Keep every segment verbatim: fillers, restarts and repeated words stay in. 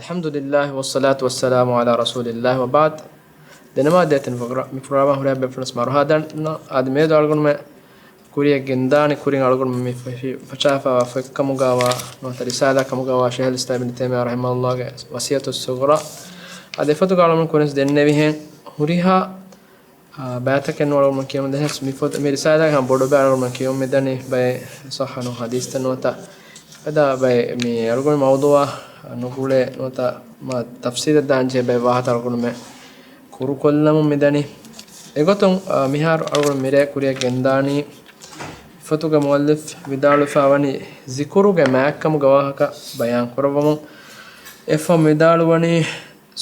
الحمد لله والصلاة والسلام على رسول الله وبعد. ދެނަމާ ދޭތެން ފުގްރ-، މި ފުރާވާ ހުރޭ ބޭފުޅުން މަރުހާދަން އަދި މޭދު އަޅުގަނޑުމެ ކުރިޔަށް ގެންދާނެ ކުރިން އަޅުގަނޑު މި ފެށި-، ފަށާފަވާ ފޮތްކަމުގަވާ ނުވަތަ ރިސާލާ ކަމުގަވާ ޝޭޚުލް އިސްލާމް އިބްނު ތައިމިއްޔާ ރަޙިމަހުﷲގެ ވަޞިއްޔަތުއް ޞުޣްރާ އަދި އެފަދުގަ އަޅުގަނޑު ކުރިން ދެންނެވިހެން ހުރިހާ އާ، ބައިތަކެއް ނޫން އަޅުގަނޑު ކިޔަމުން ދެން މި ފޮތް، މި ރިސާލާގެ ހަމަ ބޮޑު ބައި އަޅުގަނޑު ކިޔަމުން މިދަނީ ބައެއް ޞައްޙަ ނޫން ޙަދީޘްތައް ނުވަތަ އެދާ ބައެއް މި އަޅުގަނޑު މައުޟޫޢާ ނުގުޅޭ ނުވަތަ މާ ތަފްޞީލަށް ދާން ޖެހޭ ބައެއް ވާހަކަ އަޅުގަނޑުމެ ކުރުކޮށްލަމުން މިދަނީ. އެގޮތުން، އާ، މިހާރު އަޅުގަނޑު މިރޭ ކުރިޔަށް ގެންދާނީ ފޮތުގެ މުއައްލިފް ވިދާޅުވެފަ ވަނީ ޒިކުރުގެ މާތްކަމުގެ ވާހަކަ ބަޔާން ކުރައްވަމުން. އެފަހު ވިދާޅުވަނީ،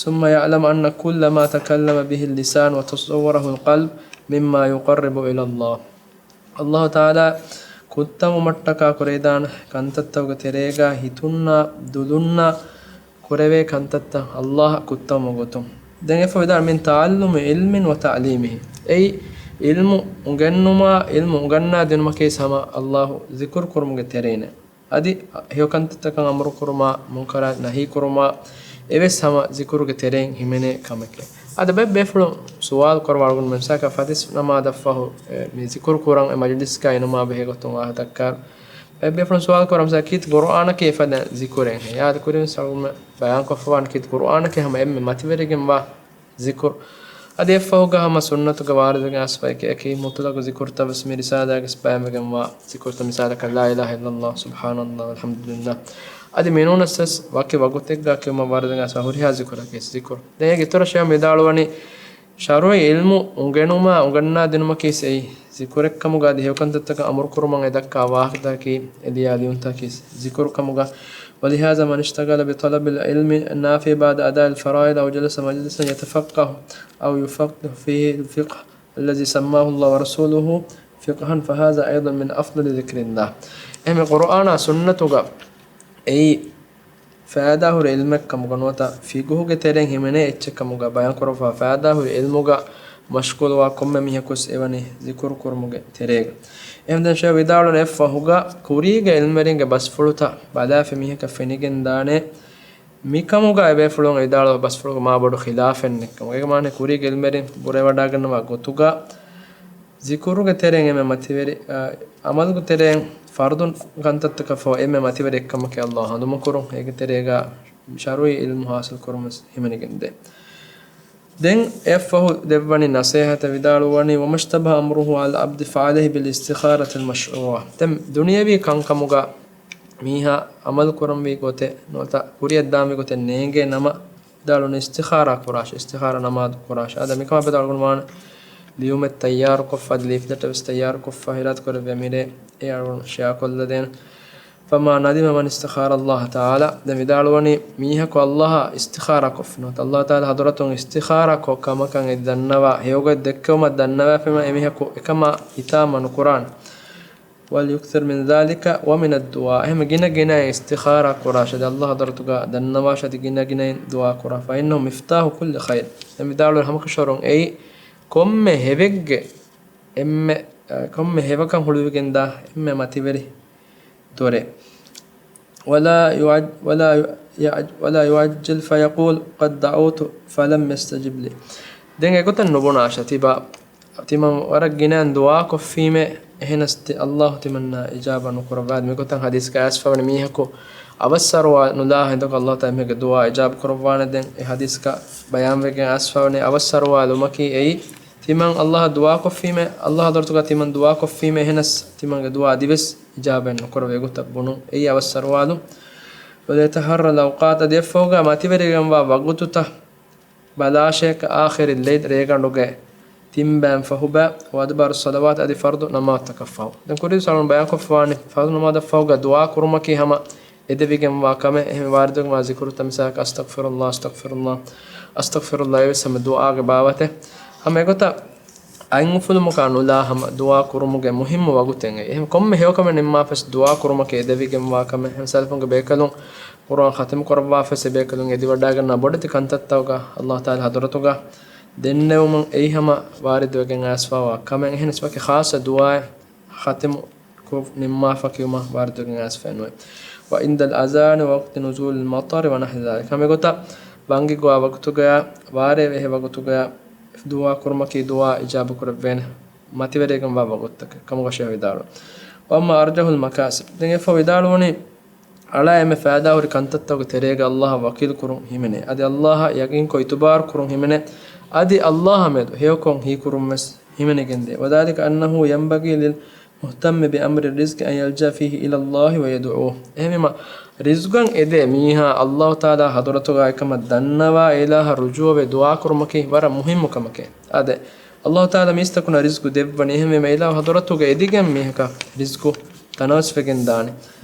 ثم يعلم أن كل ما تكلم به اللسان وتصوره القلب مما يقرب إلى الله. ﷲ ތަޢާލާ ކުއްތަމުމަށްޓަކާ ކުރެވިދާނެ ކަންތައްތަކުގެ ތެރޭގަ ހިތުންނާ ދުލުންނާ ކުރެވޭ ކަންތައްތައް ﷲ އަށް ކުއްތަމުމުގެ ގޮތުން. ދެން އެފަ ވިދާޅު، من تعلم علم وتعليمه. އެއީ ޢިލްމު އުނގެނުމާ، ޢިލްމު އުނގަންނާ ދިނުމަކީ ހަމަ ﷲ ޒިކުރު ކުރުމުގެ ތެރެއިން. އަދި ހެޔޮ ކަންތައްތަކަށް އަމުރު ކުރުމާ، މުންކަރާތް ނަހީ ކުރުމާ އެވެސް ހަމަ ޒިކުރުގެ ތެރެއިން ހިމެނޭ ކަމެކޭ. އަދި ބައެއް ބޭފުޅުން ސުވާލު ކުރައްވާ އަޅުގަނޑު މިސާލަކަށް ފަތިސް ނަމާދަށްފަހު، އެ، މި ޒިކުރު ކުރަން އެ މަޖިލިސްގަ އިނުމާ ބެހޭ ގޮތުން ވާހަކަ ދައްކާ. ބައެއް ބޭފުޅުން ސުވާލު ކުރަން މިސާލަކަށް ކީރިތި ޤުރުއާނަކީ އެފަދަ ޒިކުރެއްހޭ. އާދެ ކުރިން އަޅުގަނޑު ބަޔާންކޮށްފަވާނެ ކީރިތި ޤުރުއާނަކީ ހަމަ އެންމެ މަތިވެރިގެންވާ ޒިކުރު. އަދި އެއްފަހުގަ ހަމަ ސުންނަތުގަ ވާރިދުގެ އަސްފައިކެއަކީ މުތުލަޤު ޒިކުރުތައް ވެސް މި ރިސާލާގެސް ބަޔާންވެގެންވާ ޒިކުރުތައް މިސާލަކަށް لا إله إلا الله، سبحان الله، الحمد لله. އަދި މިނޫނަސް ވެސް ވަކި ވަގުތެއްގަ ކިޔުމަށް ވާރިދުގެ އަސްފަ ހުރިހާ ޒިކުރަކީ ޒިކުރު. ދެން އޭގެ އިތުރަށް ޝޭޚް ވިދާޅުވަނީ، ޝަރުޢީ ޢިލްމު އުނގެނުމާ އުނގަންނާ ދިނުމަކީ އެއީ ޒިކުރެއްކަމުގަ އަދި ހެޔޮކަންތައްތަކަށް އަމުރުކުރުމަށް އެ ދައްކާ ވާހަކަތަކަކީ އެ ލިޔާ ލިޔުންތަކީ ޒިކުރުކަމުގަ. ولهذا من اشتغل بطلب العلم النافع بعد أداء الفرائض أو جلس مجلسا يتفقه أو يفقه فيه الفقه الذي سماه الله ورسوله فقها فهذا أيضا من أفضل ذكر الله. އެހެން ޤުރުއާނާ ސުންނަތުގަ އެއީ ފައިދާހުރި ޢިލްމެއްކަމުގަ ނުވަތަ ފިޤުހުގެ ތެރެއިން ހިމެނޭ އެއްޗެއްކަމުގަ ބަޔާންކުރައްވާ ފައިދާހުރި ޢިލްމުގަ މަޝްޣޫލުވާ ކޮންމެ މީހަކުވެސް އެވަނީ ޒިކުރު ކުރުމުގެ ތެރޭގަ. އެހެން ދެން ޝޭޚް ވިދާޅުވަނީ އެއްފަހުގަ ކުރީގެ ޢިލްމުވެރިންގެ ބަސްފުޅުތައް ބަލާފި މީހަކަށް ފެނިގެންދާނެ. މިކަމުގަ އެބޭފުޅުން ވިދާޅުވާ ބަސްފުޅުގަ މާ ބޮޑު ޚިލާފެއް ނެތްކަމުގަ. އޭގެ މާނަ ކުރީގެ ޢިލްމުވެރިން ބުރަވެވަޑައިގަންނަވާ ގޮތުގަ ޒިކުރުގެ ތެރެއިން އެންމެ މަތިވެރި، އަ، ޢަމަލުގެ ތެރެއިން ފަރުޟު ކަންތައްތަކަށް ފަހު އެންމެ މަތިވެރި އެއްކަމަކީ ﷲ ހަނދުމަކުރުން. އޭގެ ތެރޭގަ ޝަރުޢީ ޢިލްމު ޙާޞިލް ކުރުމަށް ހިމެނިގެންދޭ. ދެން އެއަށްފަހު ދެއްވަނީ ނަޞޭޙަތެއް ވިދާޅުވަނީ، وما اشتبه أمره على العبد فعليه بالاستخارة المشروعة. ދެން ދުނިޔަވީ ކަންކަމުގަ މީހާ ޢަމަލު ކުރަންވީ ގޮތެއް ނުވަތަ ކުރިއަށްދާންވީ ގޮތެއް ނޭނގޭ ނަމަ، ވިދާޅުވަނީ އިސްތިޚާރާ ކުރާށޭ، އިސްތިޚާރާ ނަމާދު ކުރާށޭ. އާދެ، މިކަމާ ބެދު އަޅުގަނޑު ވާނެ ލިޔުމެއް ތައްޔާރުކޮށްފަ، އަދި ލީފްލެޓެއް ވެސް ތައްޔާރުކޮށްފަ ހިރާތު ކުރެއްވިޔާ މިރޭ އެ އަޅުގަނޑު ޝެއާ ކޮށްލަދޭނެ. فما ندم من استخار الله تعالى. ދެން ވިދާޅުވަނީ މީހަކު ﷲ އަށް އިސްތިޚާރާ ކޮށްފިނަމަ، ﷲ ތަޢާލާ ޙަޟްރަތުން އިސްތިޚާރާ ކޮށް ކަމަކަށް އެދި ދަންނަވާ، ހެޔޮގޮތް ދެއްކެވުމަށް ދަންނަވާފީމަ އެމީހަކު އެކަމާ ހިތާމަ ނުކުރާނެ. وليكثر من ذلك ومن الدعاء. އެހެން ގިނަ ގިނައިން އިސްތިޚާރާ ކުރާށޭ. އަދި ﷲ ޙަޟްރަތުގަ ދަންނަވާށޭ، އަދި ގިނަ ގިނައިން ދުޢާ ކުރާށޭ. فإنه مفتاح كل خير. ދެން ވިދާޅުވަނީ ހަމަކަށަވަރުން އެއީ ކޮންމެ ހެޔޮކަމެއްގެ އެންމެ، އަ، ކޮންމެ ހެޔޮކަން ހުޅުވިގެންދާ އެންމެ މަތިވެރި ދޮރެއް. ولا يعج-، ولا يعج-، ولا يعجل فيقول قد دعوت فلم يستجب لي. ދެން އެގޮތަށް ނުބުނާށޭ. ތިބާ ތިމަން ވަރަށް ގިނައިން ދުޢާ ކޮށްފީމޭ، އެހެނަސް ތި ﷲ ތިމަންނަ އިޖާބަ ނުކުރައްވާ. މިގޮތަށް ޙަދީޘްގަ އައިސްފަވަނީ މީހަކު އަވަސްއަރުވާ ނުލާ ހިނދަކު ﷲ ތަޢާލާ އެމީހެއްގެ ދުޢާ އިޖާބަ ކުރައްވާނެ. ދެން އެ ޙަދީޘްގަ ބަޔާންވެގެން އައިސްފަވަނީ އަވަސްއަރުވާލުމަކީ އެއީ ތިމަން ﷲ އަށް ދުޢާ ކޮށްފީމޭ، ﷲ ޙަޟްރަތުގަ ތިމަން ދުޢާ ކޮށްފީމޭ، އެހެނަސް ތިމަންގެ ދުޢާ އަދިވެސް އިޖާބައެއް ނުކުރެވޭ. އެގޮތަށް ބުނުން އެއީ އަވަސްއަރުވާލު. وليتحرى الأوقات، އަދި އެއްފަހުގަ މަތިވެރިވެގެންވާ ވަގުތުތައް ބަލާށޭ، كآخر الليل، ރޭގަނޑުގެ ތިން ބައިން ފަހު ބައި، وأدبار الصلوات، އަދި ފަރުޟު ނަމާދުތަކަށް ފަހު. ދެން ކުރީ ސަލުން ބަޔާންކޮށްފަވާނީ ފަރުޟު ނަމާދަށް ފަހުގަ ދުޢާ ކުރުމަކީ ހަމަ އެދެވިގެންވާ ކަމެއް. އެހެން ވާރިދުވެގެންވާ ޒިކުރުތައް މިސާލަކަށް أستغفر الله، أستغفر الله، أستغفر الله، އެވެސް ހަމަ ދުޢާގެ ބާވަތެއް. ހަމަ އެގޮތަށް އަތްއުފުލުމަކާ ނުލާ ހަމަ ދުޢާ ކުރުމުގެ މުހިއްމު ވަގުތެއް އެއީ. އެހެން ކޮންމެ ހެޔޮކަމެއް ނިންމާފަސް ދުޢާ ކުރުމަކީ އެދެވިގެންވާ ކަމެއް. އެހެން ސަލަފުންގެ ބޭކަލުން ޤުރުއާން ޚަތިމު ކުރައްވާފަސް އެބޭކަލުން އެދިވަޑައިގަންނަ ބޮޑެތި ކަންތައްތަކުގަ ﷲ ތަޢާލާ ޙަޟްރަތުގަ ދެންނެވުމުން އެއީ ހަމަ ވާރިދުވެގެން އައިސްފަވާ ކަމެއް. އެހެނަސް ވަކި ޚާއްޞަ ދުޢާއެއް ޚަތިމު ކޮށް ނިންމާފަ ކިޔުމަށް ވާރިދުވެގެން އައިސްފައެއް ނުވޭ. وعند الأذان ووقت نزول المطر ونحو ذلك. ހަމަ އެގޮތަށް ބަންގި ގޮވާ ވަގުތުގަޔާ، ވާރޭ ވެހޭ ވަގުތުގަޔާ ދުޢާ ކުރުމަކީ ދުޢާ އިޖާބަ ކުރެވޭނެ. މަތިވެރިވެގެންވާ ވަގުތުތަކެއް ކަމުގަ ޝޭޚް ވިދާޅުވި. وأما أرجح المكاسب. ދެން އެއަށްފަހު ވިދާޅުވަނީ، އަޅާ އެންމެ ފައިދާހުރި ކަންތައްތަކުގެ ތެރޭގަ އައްލާހަށް ވަކީލުކުރުން ހިމެނޭ. އަދި އައްލާހަށް ޔަގީންކޮށް އިތުބާރު ކުރުން ހިމެނޭ. އަދި އައްލާހާމެދު ހެޔޮކޮށް ހީކުރުން ވެސް ހިމެނިގެންދޭ. وذلك أنه ينبغي للمهتم بأمر الرزق أن يلجأ فيه إلى الله ويدعوه. އެހެންވީމަ، ރިޒްގަށް އެދޭ މީހާ އައްލާހު ތަޢާލާ ޙަޟްރަތުގަ އެކަމަށް ދަންނަވާ އެއިލާހަށް ރުޖޫޢަވެ ދުޢާކުރުމަކީ ވަރަށް މުހިއްމު ކަމެކޭ. އާދެ، އައްލާހު ތަޢާލާ މީސްތަކުންނަށް ރިޒްގު ދެއްވަނީ، އެހެންވީމަ އެއިލާހު ޙަޟްރަތުގަ އެދިގެން މީހަކަށް ރިޒްގު ތަނަވަސްވެގެން ދާނެ.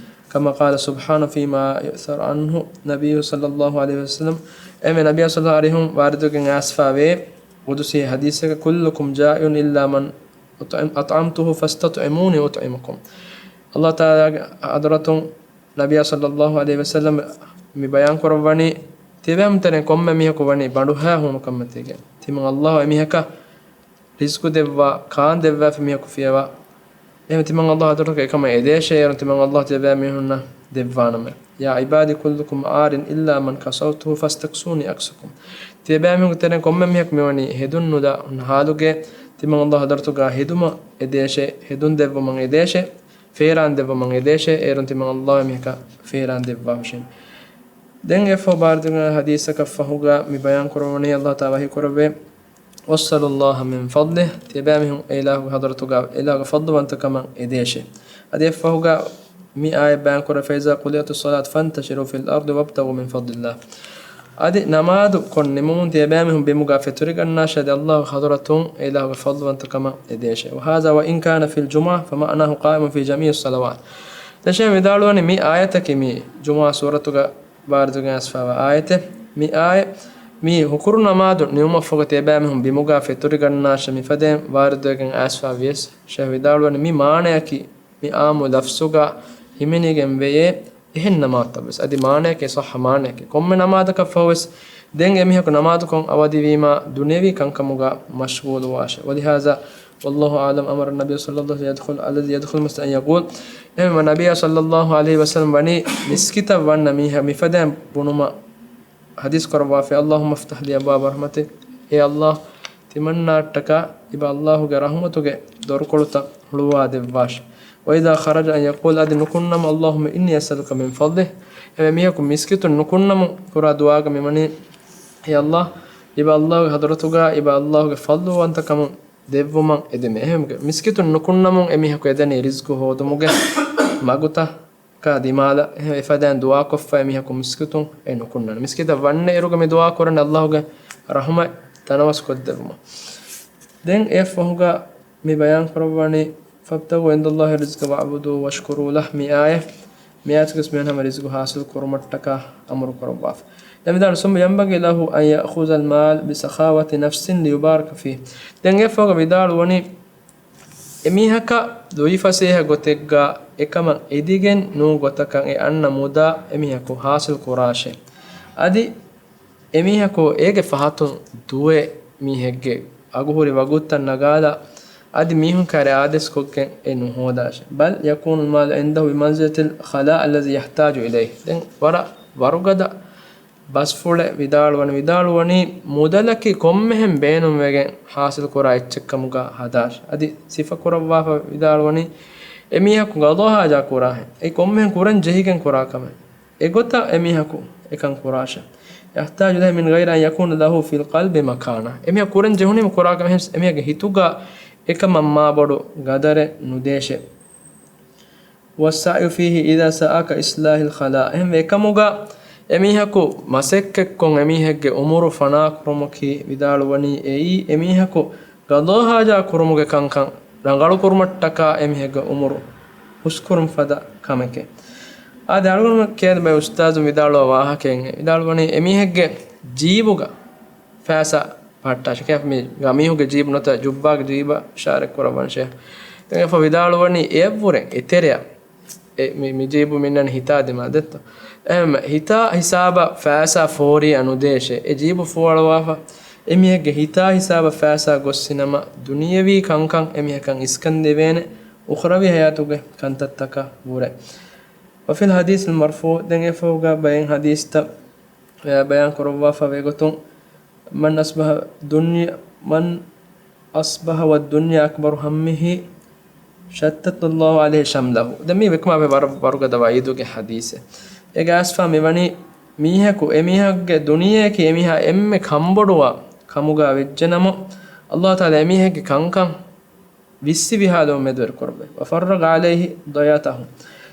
كما قال سبحانه فيما يؤثر عنه النبي صلى الله عليه وسلم. އެމެ ނަބިއްޔާ ޞައްލައްލާހު ޢަލައިހި ވަސައްލަމަ ވާރިދުވެގެން އައިސްފާވޭ، ޤުދުސީ ޙަދީޘެއްގަ، كلكم جائع إلا من أطعم-، أطعمته فاستطعموني أطعمكم. އައްލާހު ތަޢާލާގެ ޙަޟްރަތުން ނަބިއްޔާ ޞައްލައްލާހު ޢަލައިހި ވަސައްލަމަ މި ބަޔާން ކުރައްވަނީ، ތިޔަބައިމީހުން ތެރެއިން ކޮންމެ މީހަކު ވަނީ ބަނޑުހައި ހޫނުކަންމަތީގަ، ތިމަން އައްލާހު އެމީހަކަށް ރިޒްގު ދެއްވާ، ކާން ދެއްވާފި މީހަކު ފިޔަވާ. އެހެން ތިމަން އައްލާހު ޙަޟްރަތުގަ އެކަމަށް އެދޭށޭ، އޭރުން ތިމަން އައްލާހު ތިޔަބައިމީހުންނަށް ދެއްވާނަމޭ. يا عبادي كلكم عار إلا من كسوته فاستكسوني أكسكم. ތިޔަބައިމީހުންގެ ތެރެއިން ކޮންމެ މީހަކު މިވަނީ ހެދުން ނުލާ ހުންނަ ޙާލުގަ، ތިމަން އައްލާހު ޙަޟްރަތުގަ ހެދުމަށް އެދޭށޭ، ހެދުން ދެއްވުމަށް އެދޭށޭ، ފޭރާން ދެއްވުމަށް އެދޭށޭ، އޭރުން ތިމަން އައްލާހު އެމީހަކަށް ފޭރާން ދެއްވާހުށިން. ދެން އެއަށްފަހު ބާރުދުވެގެން ޙަދީޘަކަށް ފަހުގަ މި ބަޔާން ކުރައްވަނީ، އައްލާހު ތަޢާލާ ވަޙީ ކުރެއްވޭ، واسألوا الله من فضله، ތިޔަބައިމީހުން އެއިލާހުގެ ޙަޟްރަތުގަ އެއިލާހުގެ ފަޟްލުވަންތަކަމަށް އެދޭށޭ. އަދި އެއަށްފަހުގަ މި އާޔަތް ބަޔާން ކުރެވޭ، فإذا قضيت الصلاة فانتشروا في الأرض وابتغوا من فضل الله. އަދި ނަމާދު ކޮށް ނިމުމުން ތިޔަބައިމީހުން ބިމުގަ ފެތުރިގަންނާށޭ، އަދި އައްލާހުގެ ޙަޟްރަތުން އެއިލާހުގެ ފަޟްލުވަންތަކަމަށް އެދޭށޭ. وهذا وإن كان في الجمعة فمعناه قائم في جميع الصلوات. ދެން ޝޭޚް ވިދާޅުވަނީ، މި އާޔަތަކީ މި ޖުމުޢާ ސޫރަތުގަ ވާރިދުވެގެން އައިސްފާވާ އާޔަތެއް. މި އާޔަތް މި ހުކުރު ނަމާދު ނިމުމަށްފަހުގަ ތިޔަބައިމީހުން ބިމުގަ ފެތުރިގަންނާށޭ މިފަދައިން ވާރިދުވެގެން އައިސްފާވިޔަސް، ޝޭޚް ވިދާޅުވަނީ، މި މާނަޔަކީ މި ޢާއްމު ލަފްޒުގަ ހިމެނިގެން ވެޔޭ އެހެން ނަމާދުތައް ވެސް. އަދި މާނަޔަކީ ޞައްޙަ މާނަޔަކީ، ކޮންމެ ނަމާދަކަށް ފަހުވެސް ދެން އެމީހަކު ނަމާދުކޮށް އަވަދިވީމާ ދުނިޔަވީ ކަންކަމުގަ މަޝްޣޫލުވާށޭ. ولهذا والله أعلم أمر النبي صلى الله عليه وسلم الذي يدخل المسجد أن يقول. އެހެންވީމަ ނަބިއްޔާ ޞައްލައްލާހު ޢަލައިހި ވަސައްލަމަ ވަނީ މިސްކިތަށް ވަންނަ މީހާ މިފަދައިން ބުނުމަށް ޙަދީޘް ކުރައްވާފައި، اللهم افتح لي أبواب رحمتك، އޭ އައްލާހު، ތިމަންނައަށްޓަކާ އިބަ އައްލާހުގެ ރަޙުމަތުގެ ދޮރުކޮޅުތައް ހުޅުވާ ދެއްވާށި. وإذا خرج أن يقول، އަދި ނުކުންނަމުން، اللهم إني أسألك من فضلك، އެމެ މީހަކު މިސްކިތުން ނުކުންނަމުން ކުރާ ދުޢާގަ މިވަނީ، އޭ އައްލާހު، އިބަ އައްލާހުގެ ޙަޟްރަތުގަ އިބަ އައްލާހުގެ ފަޟްލުވަންތަކަމުން ދެއްވުމަށް އެދެމޭ. އެހެންވެ، މިސްކިތުން ނުކުންނަމުން އެމީހަކު އެދެނީ ރިޒްގު ހޯދުމުގެ މަގުތައް ކާ ދިމާލަށް އެފަދައިން ދުޢާކޮށްފަ އެމީހަކު މިސްކިތުން އެ ނުކުންނަން. މިސްކިތަށް ވަންނަ އިރުގަ މި ދުޢާ ކުރަން އައްލާހުގެ ރަޙުމަތް ތަނަވަސް ކޮށްދެއްވުމަށް. ދެން އެއަށްފަހުގަ މި ބަޔާން ކުރައްވަނީ، فابتغوا عند الله الرزق واعبدوه واشكروا له، މި އާޔަތް، މި އާޔަތުގަސް މިހެން ހަމަ ރިޒްގު ޙާޞިލް ކުރުމަށްޓަކާ އަމުރު ކުރައްވާފަ. ދެން ވިދާޅު، ثم ينبغي له أن يأخذ المال بسخاوة نفس ليبارك فيه. ދެން އެއަށްފަހުގަ ވިދާޅުވަނީ، އެމީހަކަށް ލުއިފަސޭހަ ގޮތެއްގަ އެކަމަށް އެދިގެން ނޫން ގޮތަކަށް އެ އަންނަ މުދާ އެމީހަކު ޙާޞިލް ކުރާށޭ. އަދި އެމީހަކު އޭގެ ފަހަތުން ދުވެ މީހެއްގެ އަގުހުރި ވަގުތުތައް ނަގާލާ، އަދި މީހުން ކައިރި އާދޭސްކޮށްގެން އެ ނުހޯދާށޭ. بل يكون المال عنده بمنزلة الخلاء الذي يحتاج إليه. ދެން ވަރަށް ވަރުގަދަ ބަސްފުޅެއް ވިދާޅުވަން، ވިދާޅުވަނީ މުދަލަކީ ކޮންމެހެން ބޭނުންވެގެން ޙާޞިލް ކުރާ އެއްޗެއްކަމުގަ ހަދާށޭ. އަދި ސިފަ ކުރައްވާފަ ވިދާޅުވަނީ، އެމީހަކު ގަޟާ ޙާޖާ ކުރާހެން، އެ ކޮންމެހެން ކުރަން ޖެހިގެން ކުރާ ކަމެއް، އެގޮތަށް އެމީހަކު އެކަން ކުރާށޭ. يحتاج إليه من غير أن يكون له في القلب مكانة. އެމީހަކު ކުރަން ޖެހުނީމަ ކުރާ ކަމެއް ހެން އެމީހަކު ހިތުގަ އެކަމަށް މާބޮޑު ގަދަރެއް ނުދޭށޭ. والسعي فيه إذا سعى كإصلاح الخلاء. އެހެންވެ އެކަމުގަ އެމީހަކު މަސައްކަތްކޮށް އެމީހެއްގެ އުމުރު ފަނާކުރުމަކީ ވިދާޅުވަނީ އެއީ އެމީހަކު ގަޟާ ޙާޖާ ކުރުމުގެ ކަންކަން ރަނގަޅުކުރުމަށްޓަކާ އެމީހެއްގެ އުމުރު ހުސްކުރުން ފަދަ ކަމެކޭ. އާދެ، އަޅުގަނޑު ކޭދަ ބައި އުސްތާޒު ވިދާޅުވާ ވާހަކައެއް ވިދާޅުވަނީ އެމީހެއްގެ ޖީބުގަ ފައިސާ ޕާއްޓާށޭ. މި ގަމީހުގެ ޖީބު ނުވަތަ ޖުއްބާގެ ޖީބަށް އިޝާރަތް ކުރައްވަން ޝޭޚް. ދެން އެފަ ވިދާޅުވަނީ އެއަށްވުރެ އެތެރެއަށް އެ މި، މި ޖީބު މިންނަން ހިތާ ދިމާ ދެއްތޯ؟ އެހެން ހިތާ ހިސާބަށް ފައިސާ ފޯރިއަށް ނުދޭށޭ. އެ ޖީބު ފޫއަޅުވާފަ އެމީހެއްގެ ހިތާ ހިސާބަށް ފައިސާ ގޮއްސިނަމަ ދުނިޔަވީ ކަންކަން އެމީހަކަށް އިސްކަން ދެވޭނެ އުޚްރަވީ ހަޔާތުގެ ކަންތައްތަކަށް ވުރެ. وفي الحديث المرفوع، ދެން އެފަހުގަ ބައެއް ޙަދީޘްތައް، އެ، ބަޔާން ކުރައްވާފަ ވޭގޮތުން، من أصبح دنيا، من أصبح والدنيا أكبر همه شتت الله عليه شمله. ދެން މީ ވެކުމާ ވަރަށް ވަރުގަދަ ވަޢީދުގެ ޙަދީޘެއް. އޭގެ އަސްފާ މިވަނީ މީހަކު، އެ މީހަކުގެ ދުނިޔެއަކީ އެމީހާ އެންމެ ކަންބޮޑުވާ ކަމުގަ ވެއްޖެނަމަ، ﷲ ތަޢާލާ އެމީހެއްގެ ކަންކަން ވިއްސި ވިހާލުމަށް މެދުވެރި ކުރައްވައި. وفرغ عليه ضيعته.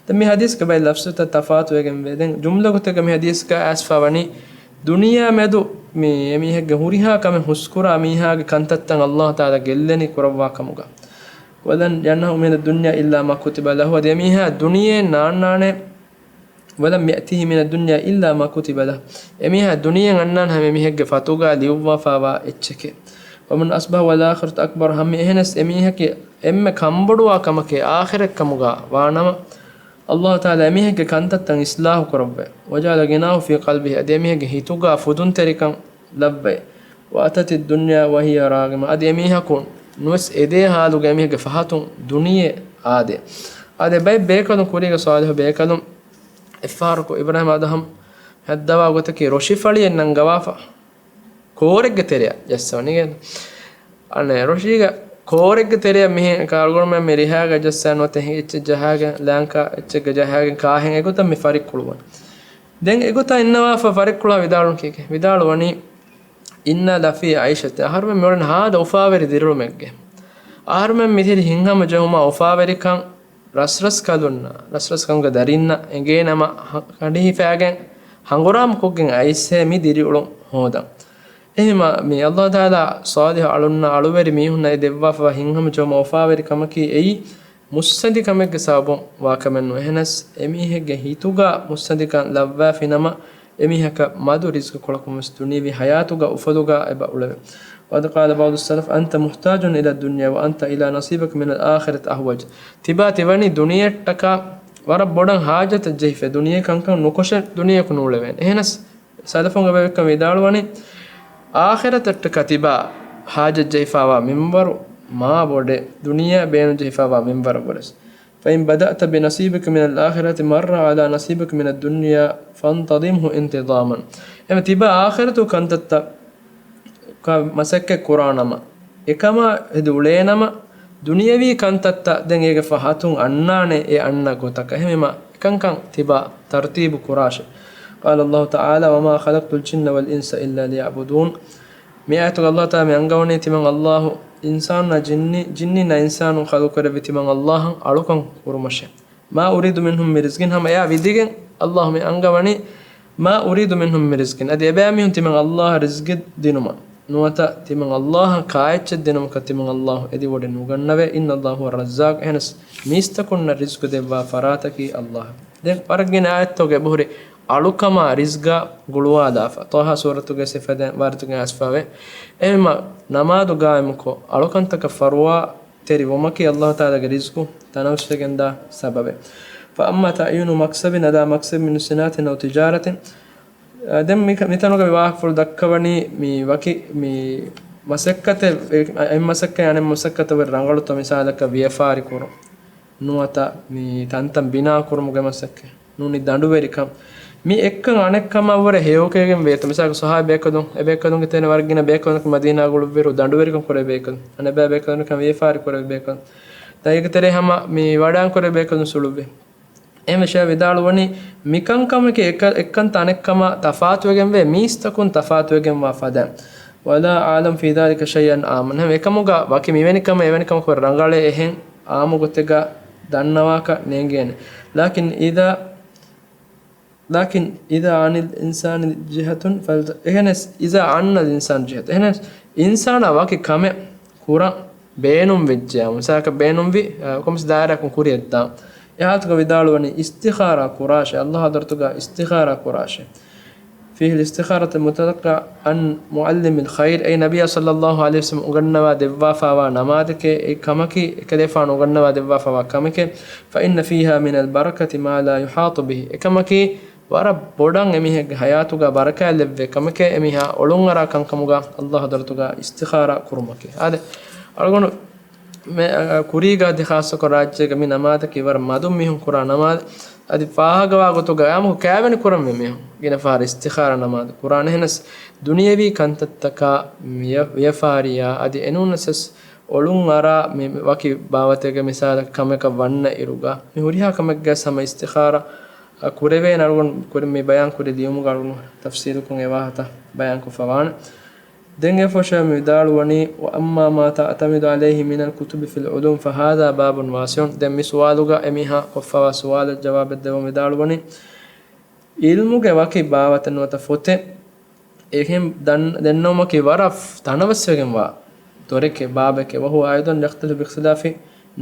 ދެން މި ޙަދީޘްގެ ބައެއް ލަފްޒުތައް ތަފާތުވެގެން ވޭ. ދެން ޖުމްލަ ގޮތެއްގަ މި ޙަދީޘްގަ އައިސްފަ ވަނީ، ދުނިޔެއާ މެދު މި އެމީހެއްގެ ހުރިހާ ކަމެއް ހުސްކުރާ މީހާގެ ކަންތައްތައް ﷲ ތަޢާލާ ގެއްލެނީ ކުރައްވާ ކަމުގަ. ولن ينال من الدنيا إلا ما كتب له. އަދި އެމީހާ ދުނިޔެއެއް ނާންނާނެ، ولم يأته من الدنيا إلا ما كتب له. އެމީހާ ދުނިޔެއަށް އަންނާނެ ހަމަ އެމީހެއްގެ ފަތުގަ ލިޔުއްވާފައިވާ އެއްޗެކޭ. ومن أصبح والآخرة أكبر همه. އެހެނަސް އެމީހަކީ އެންމެ ކަންބޮޑުވާ ކަމަކީ އާޚިރަތް ކަމުގަ ވާނަމަ، ﷲ ތަޢާލާ އެމީހެއްގެ ކަންތައްތައް އިޞްލާޙު ކުރައްވައި. وجعل غناه في قلبه. އަދި އެމީހެއްގެ ހިތުގަ ފުދުންތެރިކަން ލައްވައި. وأتته الدنيا وهي راغمة. އަދި އެމީހަކު ނުވެސް އެދޭ ޙާލުގަ އެމީހެއްގެ ފަހަތުން ދުނިޔެ އާދޭ. އާދެ، ބައެއް ބޭކަލުން، ކުރީގެ ޞާލިޙު ބޭކަލުން އެއްފަހަރަކު އިބްރާހީމް އަދްހަމް ހައްދަވާ ގޮތަކީ ރޮށިފަޅިއެއް ނަންގަވާފަ، ކޯރެއްގެ ތެރެއަށް ޖައްސަވަނީ. އަނެއް ރޮށީގަ ކޯރެއްގެ ތެރެއަށް މިހެން ކާރުގަނޑުމެން މި ރިހާގަ ޖައްސާ ނުވަތަ އެއްޗެއް ޖަހާގެން، ލާންކާ އެއްޗެއްގަ ޖަހާގެން ކާހެން އެގޮތަށް މި ފަރިއްކުޅުވަނީ. ދެން އެގޮތަށް އިންނަވާފަ ފަރިއްކުޅާ ވިދާޅުން ކީކޭ؟ ވިދާޅުވަނީ، إنا لفي عيشة. އަހަރުމެން މިއުޅެނީ ހާދަ އުފާވެރި ދިރިއުޅުމެއްގަ. އަހަރުމެން މިދިރި ހިތްހަމަޖެހުމާ އުފާވެރިކަން ރަސްރަސްކަލުންނަށް، ރަސްރަސްކަމުގެ ދަރިންނަށް އެނގޭނަމަ، ހަ-، ކަނޑިހިފައިގެން ހަނގުރާމަކޮށްގެން އައިސްހޭ މި ދިރިއުޅުން ހޯދަން. އެހެންވީމަ، މި ﷲ ތަޢާލާ ޞާލިޙު އަޅުންނަށް، އަޅުވެރި މީހުންނަށް އެ ދެއްވާފައިވާ ހިތްހަމަޖެހުމާ އުފާވެރިކަމަކީ އެއީ މުއްސަނދިކަމެއްގެ ސަބަބުން ވާކަމެއް ނޫން. އެހެނަސް، އެމީހެއްގެ ހިތުގަ މުއްސަނދިކަން ލައްވާފިނަމަ، އެމީހަކަށް މަދު ރިޒްޤުކޮޅަކުންވެސް ދުނިޔަވީ ޙަޔާތުގަ އުފަލުގަ އެބަ އުޅެވޭ. وقد قال بعض السلف، أنت محتاج إلى الدنيا وأنت إلى نصيبك من الآخرة أحوج. ތިބާ ތިވަނީ ދުނިޔެއަށްޓަކާ ވަރަށް ބޮޑަށް ޙާޖަތަށް ޖެހިފަ، ދުނިޔެ ކަންކަން ނުކޮށެ ދުނިޔެއަކު ނޫޅެވޭނެ. އެހެނަސް، ސަލަފުން އެބަ އެކަން ވިދާޅުވަނީ، އާޚިރަތަށްޓަކާ ތިބާ ޙާޖަތް ޖެހިފައިވާ މިންވަރު މާ ބޮޑޭ، ދުނިޔެއަށް ބޭނުން ޖެހިފައިވާ މިންވަރަށްވުރެސް. فإن بدأت بنصيبك من الآخرة مر على نصيبك من الدنيا فانتظمه انتظاما. އެމަ ތިބާ އާޚިރަތު ކަންތައްތައް ކަ-، މަސައްކަތް ކުރާނަމަ، އެކަމާ ހެދި އުޅޭނަމަ، ދުނިޔަވީ ކަންތައްތައް ދެން އޭގެ ފަހަތުން އަންނާނެ އެ އަންނަ ގޮތަކަށް. އެހެންވީމަ، އެކަންކަން ތިބާ ތަރުތީބު ކުރާށެ. قال الله تعالى، وما خلقت الجن والإنس إلا ليعبدون. މި އާޔަތުގަ ﷲ ތަޢާލާ މި އަންގަވަނީ ތިމަން ﷲ އިންސާނުންނާ ޖިންނި-، ޖިންނިންނާ އިންސާނުން ޚަލްޤުކުރެއްވި ތިމަން ﷲ އަށް އަޅުކަން ކުރުމަށެ. ما أريد منهم من رزق، ހަމަ އެއާ ވިދިގެން ﷲ މި އަންގަވަނީ، ما أريد منهم من رزق، އަދި އެބައިމީހުން ތިމަން ﷲ އަށް ރިޒްގެއް ދިނުމަށް ނުވަތަ ތިމަން ﷲ އަށް ކާއެއްޗެއް ދިނުމަކަށް ތިމަން ﷲ އެދިވޮޑި ނުގަންނަވޭ. إن الله هو الرزاق، އެހެނަސް މީސްތަކުންނަށް ރިޒްގު ދެއްވާ ފަރާތަކީ ﷲ. ދެން ވަރަށް ގިނަ އާޔަތްތަކުގަ އެބަހުރި އަޅުކަމާ ރިޒްގާ ގުޅުވާލާފަ. ޠާހާ ސޫރަތުގެ ސިފަ ދެން ވާރިދުގެ އައިސްފަވޭ. އެހެންމަ ނަމާދު ގާއިމުކޮށް، އަޅުކަންތަކަށް ފަރުވާ ތެރިވުމަކީ ﷲ ތަޢާލާގެ ރިޒްގު ތަނަވަސްވެގެންދާ ސަބަބެއް. فأما تعيين مكسب على مكسب من صناعة أو تجارة. ދެން މި-، މިތަނުގަ މި ވާހަކަފުޅު ދައްކަވަނީ މި ވަކި މި މަސައްކަތެއް، އެ-، އެއް މަސައްކަތް އަނެއް މަސައްކަތަށް ވެރި ރަނގަޅުތޯ، މިސާލަކަށް ވިޔަފާރި ކުރުން ނުވަތަ މި ތަންތަން ބިނާ ކުރުމުގެ މަސައްކަތް. ނޫނީ ދަނޑުވެރިކަން. މި އެއްކަން އަނެއްކަމަށްވުރެ ހެޔޮކެވިގެން ވޭތޯ؟ މިސާލަކަށް ޞަޙާބީ ބޭކަލުން، އެ ބޭކަލުންގެ ތެރޭ ވަރަށް ގިނަ ބޭކަލުން މަދީނާގަ އުޅުއްވިއިރު ދަނޑުވެރިކަން ކުރޭ ބޭކަލުން، އަނެއްބައި ބޭކަލުން ވިޔަފާރި ކުރޭ ބޭކަލުން. ދެން އޭގެ ތެރޭ ހަމަ މި ވަޑާން ކުރޭ ބޭކަލުން އުޅުއްވި. އެހެންވެ ޝޭޚް ވިދާޅުވަނީ، މިކަންކަމަކީ އެކަ-، އެއްކަންތައް އަނެއްކަމާ ތަފާތުވެގެންވޭ، މީސްތަކުން ތަފާތުވެގެންވާ ފަދައިން. ولا أعلم في ذلك شيئا عاما. އެހެން އެކަމުގަ ވަކި މިވެނި ކަމެއް އެވެނި ކަމަކު ރަނގަޅޭ އެހެން އާއްމު ގޮތެއްގަ ދަންނަވާކަށް ނޭނގޭނެ. لكن إذا، لكن إذا عن الإنسان جهة فلت-، އެހެނަސް، إذا عن الإنسان جهة. އެހެނަސް، އިންސާނާ ވަކި ކަމެއް ކުރަން ބޭނުން ވެއްޖެޔާ، މިސާލަކަށް ބޭނުންވި، އަ، ކޮންމެސް ދާއިރާއަކުން ކުރިއަށްދާން. އެ ޙާލަތުގަ ވިދާޅުވަނީ އިސްތިޚާރާ ކުރާށޭ، ﷲ ޙަޟްރަތުގަ އިސްތިޚާރާ ކުރާށޭ. فيه الاستخارة المتلقى عن معلم الخير، އެއީ ނަބިއްޔާ ޞައްލައްލާހު ޢަލައިހި ވަސައްލަމަ އުނގަންނަވާ ދެއްވާފައިވާ ނަމާދެކޭ، އެ ކަމަކީ، އެކަލޭފާނު އުނގަންނަވާ ދެއްވާފައިވާ ކަމެކޭ. فإن فيها من البركة ما لا يحاط به، އެކަމަކީ، ވަރަށް ބޮޑަށް އެމީހެއްގެ ޙަޔާތުގަ ބަރަކާތް ލެއްވޭ ކަމެކޭ، އެމީހާ އޮޅުންއަރާ ކަންކަމުގަ ﷲ ޙަޟްރަތުގަ އިސްތިޚާރާ ކުރުމަކީ. އާދެ، އަޅުގަނޑު މެ-، އަ، ކުރީގަ އަދި ޚާއްޞަކޮށް ރާއްޖޭގަ މި ނަމާދަކީ ވަރަށް މަދުން މީހުން ކުރާ ނަމާދެއް. އަދި ފާހަގަވާ ގޮތުގަ އާއްމުކޮށް ކައިވެނި ކުރަންވީ މީހުން ގިނަ ފަހަރަށް އިސްތިޚާރާ ނަމާދު ކުރާނެ. އެހެނަސް ދުނިޔަވީ ކަންތައްތަކާ ވިޔަ-، ވިޔަފާރިއާ އަދި އެނޫނަސް އޮޅުން އަރާ މި ވަކި ބާވަތެއްގެ މިސާލަކަށް ކަމަކަށް ވަންނަ އިރުގަ މި ހުރިހާ ކަމެއްގަ ހަމަ އިސްތިޚާރާ ކުރެވޭނެ. އަޅުގަނޑު ކުރިން މި ބަޔާން ކުރި ލިޔުމުގަ އަޅުގަނޑު ތަފްސީލުކޮށް އެ ވާހަކަ ބަޔާންކޮށްފަ ވާނެ. ދެން އެ ފޮށަ މި ވިދާޅުވަނީ، وأما ما تعتمد عليه من الكتب في العلوم فهذا باب واسع. ދެން މި ސުވާލުގަ އެމީހާ ކޮށްފަވާ ސުވާލަށް ޖަވާބެއް ދެވަން ވިދާޅުވަނީ، ޢިލްމުގެ ވަކި ބާވަތެއް ނުވަތަ ފޮތެއް އެހެން ދަން-، ދެންނެވުމަކީ ވަރަށް ތަނަވަސްވެގެންވާ ދޮރެކޭ، ބާބެކޭ. وهو أيضا يختلف باختلاف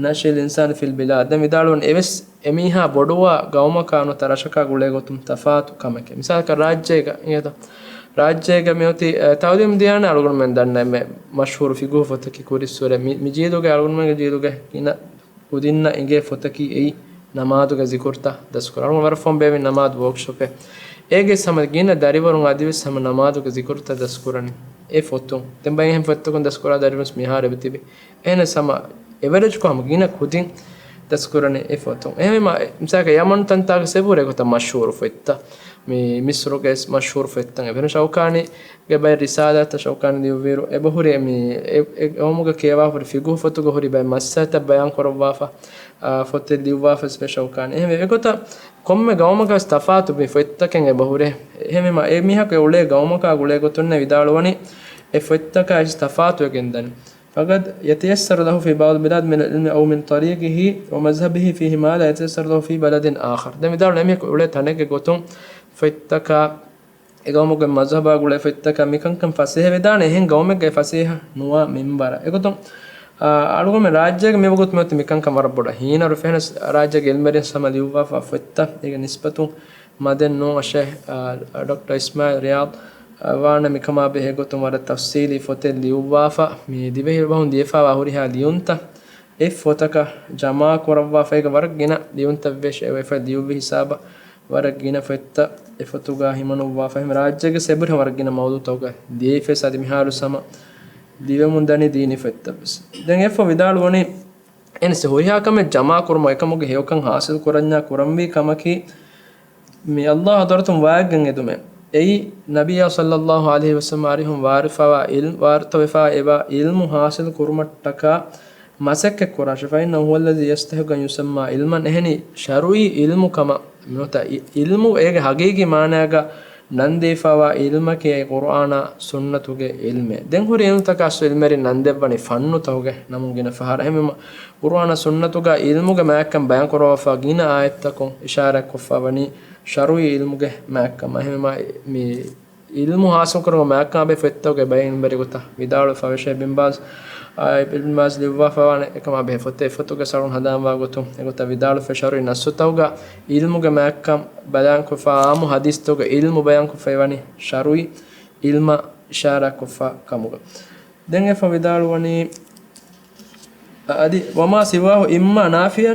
نشأ الإنسان في البلاد. ދެން ވިދާޅުވަން އެވެސް އެމީހާ ބޮޑުވާ ގައުމަކާ ނުވަތަ ރަށަކާ ގުޅޭ ގޮތުން ތަފާތު ކަމެކޭ. މިސާލަކަށް ރާއްޖޭގަ އިނގޭތަ؟ ރާއްޖޭގަ މިއޮތީ، އަ، ތަޢުލީމް ދިޔާނެ އަޅުގަނޑުމެން ދަންނަ އެންމެ މަޝްހޫރު ފިޤުހު ފޮތަކީ ކުރިއްސުރެ. މި، މި ޖީލުގެ އަޅުގަނޑުމެންގެ ޖީލުގެ ގިނަ ކުދިންނަށް އިނގޭ ފޮތަކީ އެއީ ނަމާދުގެ ޒިކުރުތައް ދަސްކުރާ. އަޅުގަނޑު ވަރަށް ފަހުން ބޭއްވި ނަމާދު ވޯކްޝޮޕެއް. އޭގެ ހަމަ ގިނަ ދަރިވަރުން އަދިވެސް ހަމަ ނަމާދުގެ ޒިކުރުތައް ދަސްކުރަނީ އެ ފޮތުން. ދެން ބައެއް އެހެން ފޮތްތަކުން ދަސްކުރާ ދަރިވަރުން މިހާރު އެބަތިބި. އެހެނަސް ހަމަ އެވަރެޖްކޮށް ހަމަ ގިނަ ކުދިން ދަސްކުރަނީ އެ ފޮތުން. އެހެންވީމަ، މިސާލަކަށް ޔަމަން ތަންތާގެ ސެބުރޭ ގޮތަށް މަޝްހޫރު ފޮތްތައް، މި މިސްރުގެ މަޝްހޫރު ފޮތްތައް އެބެން ޝައުކާނީ ގެ ބައެއް ރިސާލާތައް ޝައުކާނީ ލިޔުއްވިއިރު، އެބަހުރި މި އެ، އެ ގައުމުގަ ކިޔަވާފަހުރި ފިޤުހު ފޮތުގަ ހުރި ބައެއް މައްސަލަތައް ބަޔާން ކުރައްވާފަ، އާ، ފޮތެއް ލިޔުއްވާފަސް ވެ ޝައުކާނީ. އެހެންވެ، އެގޮތަށް ކޮންމެ ގައުމަކަށް ތަފާތު މި ފޮތްތަކެއް އެބަހުރޭ. އެހެންވީމަ، އެ މީހަކު އެ އުޅޭ ގައުމަކާ ގުޅޭ ގޮތުންނެ ވިދާޅުވަނީ އެ ފޮތްތަކާ އިސް ތަފާތުވެގެން ދަނީ. فقد يتيسر له في بعض البلاد من العلم أو من طريقه ومذهبه فيه ما لا يتيسر له في بلد آخر. ދެން ވިދާޅުވަނީ އެމީހަކު އުޅޭ ތަނެއްގެ ގޮތުން ފޮތްތަކާ އެ ގައުމުގެ މަޒްހަބާ ގުޅޭ ފޮތްތަކަށް މިކަންކަން ފަސޭހަވެދާނެ އެހެން ގައުމެއްގައި ފަސޭހަ ނުވާ މިންވަރަށް. އެގޮތުން، އާ، އަޅުގަނޑުމެން ރާއްޖޭގަ މިވަގުތު މިއޮތީ މިކަންކަން ވަރަށް ބޮޑަށް ހީނަރު ފެނަސް ރާއްޖޭގެ އިލްމުވެރިން ހަމަ ލިޔުއްވާފަ ފޮތްތައް އޭގެ ނިސްބަތުން މަދެއް ނޫން އަށެއް، އާ، ޑޮކްޓަރ އިސްމާއިލް ރިޔާޟް، އާ، ވާނެ މިކަމާ ބެހޭ ގޮތުން ވަރަށް ތަފްސީލީ ފޮތެއް ލިޔުއްވާފަ މި ދިވެހި ބަހުން ލިޔެފާވާ ހުރިހާ ލިޔުންތައް އެ ފޮތަކަށް ޖަމާ ކުރައްވާފަ އޭގެ ވަރަށް ގިނަ ލިޔުންތައް ވެސް އެ އޮތް ލިޔުއްވި ހިސާބަށް ވަރަށް ގިނަ ފޮތްތައް އެ ފޮތުގަ ހިމަނުއްވާފަ. އެހެން ރާއްޖޭގެ ސެބުރި ވަރަށް ގިނަ މައުޟޫޢުތަކުގަ ލިޔެފަ އަދި މިހާރު ހަމަ ލިޔެމުން ދަނީ ދީނީ ފޮތްތައް ވެސް. ދެން އެއަށްފަހު ވިދާޅުވަނީ، އެންސެ ހުރިހާ ކަމެއް ޖަމާކުރުމަށް އެކަމުގެ ހެޔޮކަން ހާސިލް ކުރަންޏާ ކުރަންވީ ކަމަކީ، މި ﷲ ޙަޟްރަތުން ވާގެން އެދުމެއް. އެއީ ނަބިއްޔާ ޞައްލައްލާހު ޢަލައިހި ވަސައްލަމަ އަރިހުން ވާރިފަވާ ޢިލްމު، ވާރިތަވެފާ އެވާ ޢިލްމު ޙާޞިލު ކުރުމަށްޓަކާ މަސައްކަތް ކުރާށެ. فإنه هو الذي يستحق أن يسمى علما. އެހެނީ، ޝަރުޢީ ޢިލްމު ކަމަށް ނުވަތަ ޢި-، ޢިލްމު އޭގެ ޙަޤީޤީ މާނާގަ ނަން ދީފަވާ ޢިލްމަކީ އެ ޤުރުއާނާ ސުންނަތުގެ ޢިލްމޭ. ދެން ހުރި ޢިލްމުތަކަށް ޢިލްމުވެރިން ނަން ދެއްވަނީ ފަންނުތަކުގެ ނަމުން ގިނަ ފަހަރަށް. އެހެންވީމަ، ޤުރުއާނާ ސުންނަތުގަ ޢިލްމުގެ މާތްކަން ބަޔާން ކުރައްވާފަ ގިނަ އާޔަތްތަކުން އިޝާރާތް ކޮށްފަ ވަނީ ޝަރުޢީ ޢިލްމުގެ މާތްކަމަށް. އެހެންވީމަ، މި ޢިލްމު ޙާޞިލު ކުރުމަށް މާތްކަން އަބެ ފޮތްތަކުގެ ބައެއް އިލްމުވެރި ގޮތަށް ވިދާޅުވެފަ ވެށޭ. ބިން ބާޒް، އާ، އިބްނު ބާޒް ލިޔުއްވާފަ ވާނެ އެކަމާ ބެހޭ ފޮތެއް އެ ފޮތުގެ ސަރުން ހަނދާންވާ ގޮތުން އެގޮތަށް ވިދާޅުވެފަ ޝަރުޢީ ނައްޞުތަކުގަ ޢިލްމުގެ މާތްކަން ބަޔާންކޮށްފަ ޢާއްމު ޙަދީޘްތަކުގަ ޢިލްމު ބަޔާންކޮށްފައި ވަނީ ޝަރުޢީ ޢިލްމަށް އިޝާރާތްކޮށްފަ ކަމުގަ. ދެން އެފަ ވިދާޅުވަނީ، އަދި، وما سواه إما نافيا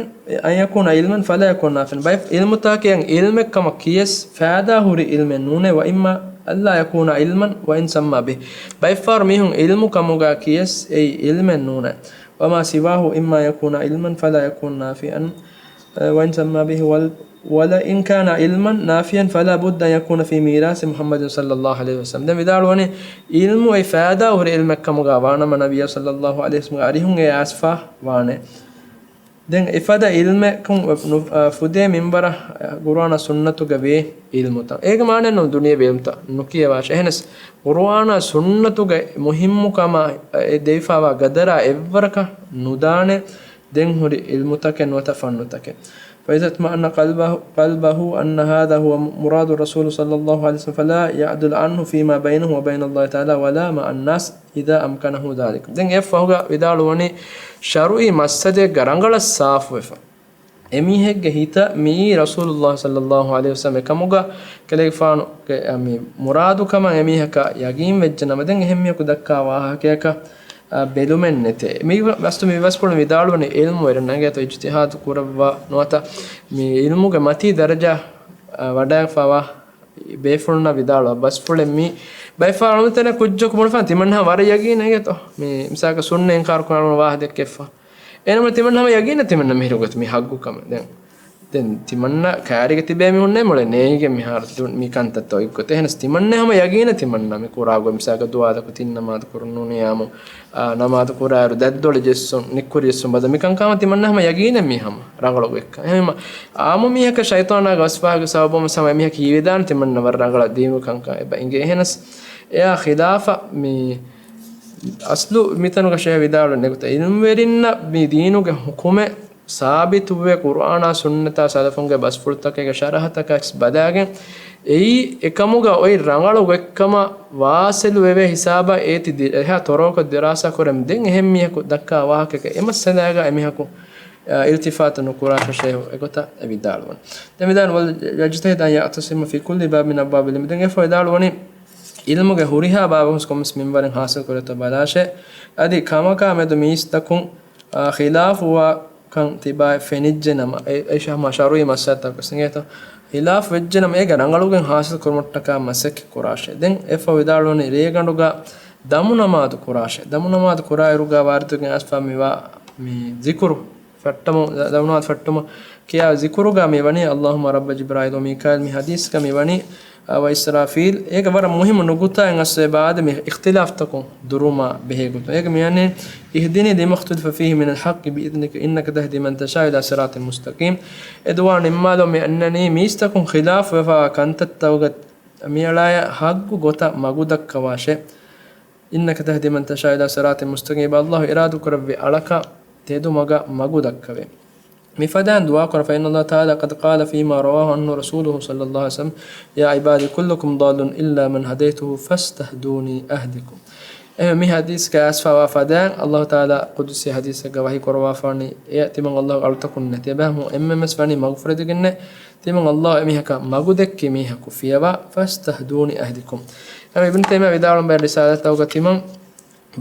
أن يكون علما فلا يكون نافعا. ބައެއް ޢިލްމުތަކަކީ ޢިލްމެއް ކަމަށް ކިޔަސް ފައިދާ ހުރި ޢިލްމެއް ނޫނޭ، وإما ألا يكون علما وإن سمى به. ބައެއްފަހަރު މީހުން ޢިލްމު ކަމުގަ ކިޔަސް އެއީ ޢިލްމެއް ނޫނޭ. وما سواه إما يكون علما فلا يكون نافعا، وإن سمى به، ول-، ولئن كان علما نافعا فلا بد أن يكون في ميراث محمد صلى الله عليه وسلم. ދެން ވިދާޅުވަނީ، ޢިލްމު އެ ފައިދާ ހުރި ޢިލްމެއް ކަމުގަ ވާނަމަ، ނަބިއްޔާ ޞައްލައްލާހު ޢަލައިހި ވަސައްލަމްގެ އަރިހުން އެ އައިސްފަ ވާނެ. ދެން އެފަދަ ޢިލްމެއް ކަމު ނު-، އަ، ފުދޭ މިންވަރަށް، އަ، ޤުރުއާނާ ސުންނަތުގަ ވޭ ޢިލްމުތައް. އޭގެ މާނައެއް ނޫން ދުނިޔެވީ ޢިލްމުތައް ނުކިޔަވާށޭ. އެހެނަސް، ޤުރުއާނާ ސުންނަތުގެ މުހިއްމުކަމާ، އެ ދެވިފަވާ ގަދަރާ އެއްވަރަކަށް ނުދާނެ. ދެން ހުރި ޢިލްމުތަކެއް ނުވަތަ ފަންނުތަކެއް. فإذا اطمأن قلبه، قلبه أن هذا هو مراد رسول صلى الله عليه وسلم فلا يعدل عنه فيما بينه وبين الله تعالى ولا مع الناس إذا أمكنه ذلك. ދެން އެ ފަހުގަ ވިދާޅުވަނީ، ޝަރުޢީ މައްސަލައެއްގަ ރަނގަޅަށް ސާފުވެފަ، އެމީހެއްގެ ހިތަށް މިއީ ރަސޫލުﷲ ޞައްލައްލާހު ޢަލައިހި ވަސައްލަމް އެކަމުގަ ކަލޭގެފާނުގެ މި މުރާދުކަމަށް އެމީހަކަށް ޔަގީން ވެއްޖެ ނަމަ، ދެން އެހެން މީހަކު ދައްކާ ވާހަކަޔަކަށް، އަ، ބެލުމެއް ނެތޭ. މި ވަ-، ވަސްތު މި ވަސްފުޅުން ވިދާޅުވަނީ ޢިލްމުވެރިން އިނގޭތޯ އިޖްތިހާދު ކުރައްވާ ނުވަތަ މި ޢިލްމުގެ މަތީ ދަރަޖަ، އަ، ވަޑައިގަތްފަވާ ބޭފުޅުންނަށް ވިދާޅުވާ ބަސްފުޅެއް މީ. ބައެއްފަހަރު އަޅުގަނޑުމެން ކުއްޖަކު ބުނެފާނެ ތިމަންނަ ވަރަށް ޔަގީން އިނގޭތޯ. މި މިސާލަކަށް ސުންނަ އިންކާރު ކުރާ އަޅުގަނޑު ވާހަކަ ދެއްކެފަ. އެނަމަ ތިމަންނަ ހަމަ ޔަގީނަށް ތިމަންނަ މިހިރު ގޮތު މި ޙައްޤު ކަމެއް. ދެން ދެން ތިމަންނަ ކާރިގަ ތިބޭ މީހުންނޭ މޮޅެ ނޭނގެ މިހާރު ދު-، މި ކަންތައްތައް އޮތްގޮތެއް. އެހެނަސް ތިމަންނަ ހަމަ ޔަގީނަށް ތިމަންނަ މި ކުރާ ގޮތް މިސާލަކަށް ދުވާލަކު ތިން ނަމާދު ކުރުނޫނީ އާމު، އާ، ނަމާދު ކުރާއިރު ދަތްދޮޅި ޖެއްސުން، ނިއްކުރި ޖެއްސުން ބަދަ މި ކަންކަމަށް ތިމަންނަ ހަމަ ޔަގީނެއް މީ ހަމަ ރަނގަޅު ގޮތްކަން. އެހެން އާމު މީހަކަށް ޝައިޠާނާގެ ވަސްވާގެ ސަބަބުން ހަމަ އެމީހަކަށް ހީވެދާނެ ތިމަންނަ ވަރަށް ރަނގަޅަށް ދީނު ކަންކަން އެބަ އިނގޭ. އެހެނަސް އެއާ ޚިލާފަށް މި އަސްލު މިތަނުގަ ޝޭޚް ވިދާޅުވެ ނެގުތަ އިލްމުވެރިންނަށް މި ދީނުގެ ޙުކުމެއް ސާބިތުވެ، ޤުރުއާނާ ސުންނަތާ ސަލަފުންގެ ބަސްފުޅުތަކެއްގެ ޝަރަޙަތަކަށް ބަލާގެން، އެއީ އެކަމުގަ އޮތް ރަނގަޅު ގޮތްކަމަށް ވާސިލު ވެވޭ ހިސާބަށް އޭތި ދި-، އެހާ ތޮރޯކޮށް ދިރާސާ ކުރަމު ދެން އެހެން މީހަކު ދައްކާ ވާހަކައެކޭ. އެ މައްސަލާގަ އެމީހަކު، އާ، އިލްތިފާތު ނުކުރާށޭ ޝޭޚް އެގޮތަށް އެ ވިދާޅުވަނީ. ދެން ވިދާޅުވަނީ، "وَلْيَجْتَهِدْ أَنْ يَعْتَصِمَ فِي كُلِّ بَابٍ مِنْ أَبْوَابِ الْعِلْمِ." ދެން އެފަ ވިދާޅުވަނީ، އިލްމުގެ ހުރިހާ ބާބަކުން ކޮންމެސް މިންވަރެއް ޙާޞިލް ކުރޭތޯ ބަލާށޭ. އަދި ކަމަކާ މެދު މީސްތަކުން އާ، ޚިލާފުވާކަން ތިބާއެއް ފެނިއްޖެ ނަމަ، އެ، އެ ޝަ-، މާ ޝަރުޢީ މައްސަލަތަކު ވެސް އިނގޭތޯ. ޚިލާފު ވެއްޖެ ނަމަ، އޭގެ ރަނގަޅުގެން ޙާޞިލް ކުރުމަށްޓަކާ މަސައްކަތް ކުރާށޭ. ދެން އެފަ ވިދާޅުވަނީ، ރޭގަނޑުގަ ދަމު ނަމާދު ކުރާށޭ. ދަމު ނަމާދު ކުރާއިރުގަ ވާރިދުގެ އަސްފާ މިވާ މި ޒިކުރު ފައްޓަމު، ދަ-، ދަމު ނަމާދު ފައްޓަމު ކިޔާ ޒިކުރުގަ މިވަނީ، "اللهم رب جبرائيل وميكال." މި ޙަދީޘްގަ މިވަނީ، އާ، "وإسرافيل." އޭގެ ވަރަށް މުހިއްމު ނުކުތާއެއް އަސްވެ ބާދެ މި އިޚްތިލާފްތަކުން ދުރުމާ ބެހޭ ގޮތުން. އޭގެ މިވަނީ، "اهدني لما اختلف فيه من الحق بإذنك إنك تهدي من تشاء إلى صراط مستقيم." އެ ދުޢާ ނިންމާލުމުން މި އަންނަނީ މީސްތަކުން ޚިލާފު ވެފައިވާ ކަންތައްތަކުގަ މިއަޅާޔަށް ޙައްޤު ގޮތަށް މަގު ދައްކަވާށޭ. "إنك تهدي من تشاء إلى صراط مستقيم." އެބަ ﷲ އިރާދަކުރެއްވި އަޅަކަށް ތެދު މަގަށް މަގު ދައްކަވޭ. މިފަދައިން ދުޢާ ކުރަން، "فإن الله تعالى قد قال فيما رواه عنه رسوله صلى الله عليه وسلم، يا عبادي كلكم ضال إلا من هديته فاستهدوني أهدكم." އެހެން މި ޙަދީޘްގައި އައިސްފަވާ ފަދައިން ﷲ ތަޢާލާ ޤުދުސީ ޙަދީޘެއްގަ ވަޙީ ކުރައްވާފާނީ، އެ ތިމަން ﷲ އަޅުތަކުން ނެތޭ. އެބަ ހަމަ އެންމެންވެސް ވަނީ މަގުފުރެދިގެންނޭ. ތިމަން ﷲ އެމީހަކަށް މަގު ދެއްކި މީހަކު ފިޔަވާ، "فاستهدوني أهدكم." އެ އިބްނު ތައިމިއްޔާ ވިދާޅުވަނީ ބައެއް ރިސާލާތަކުގަ ތިމަން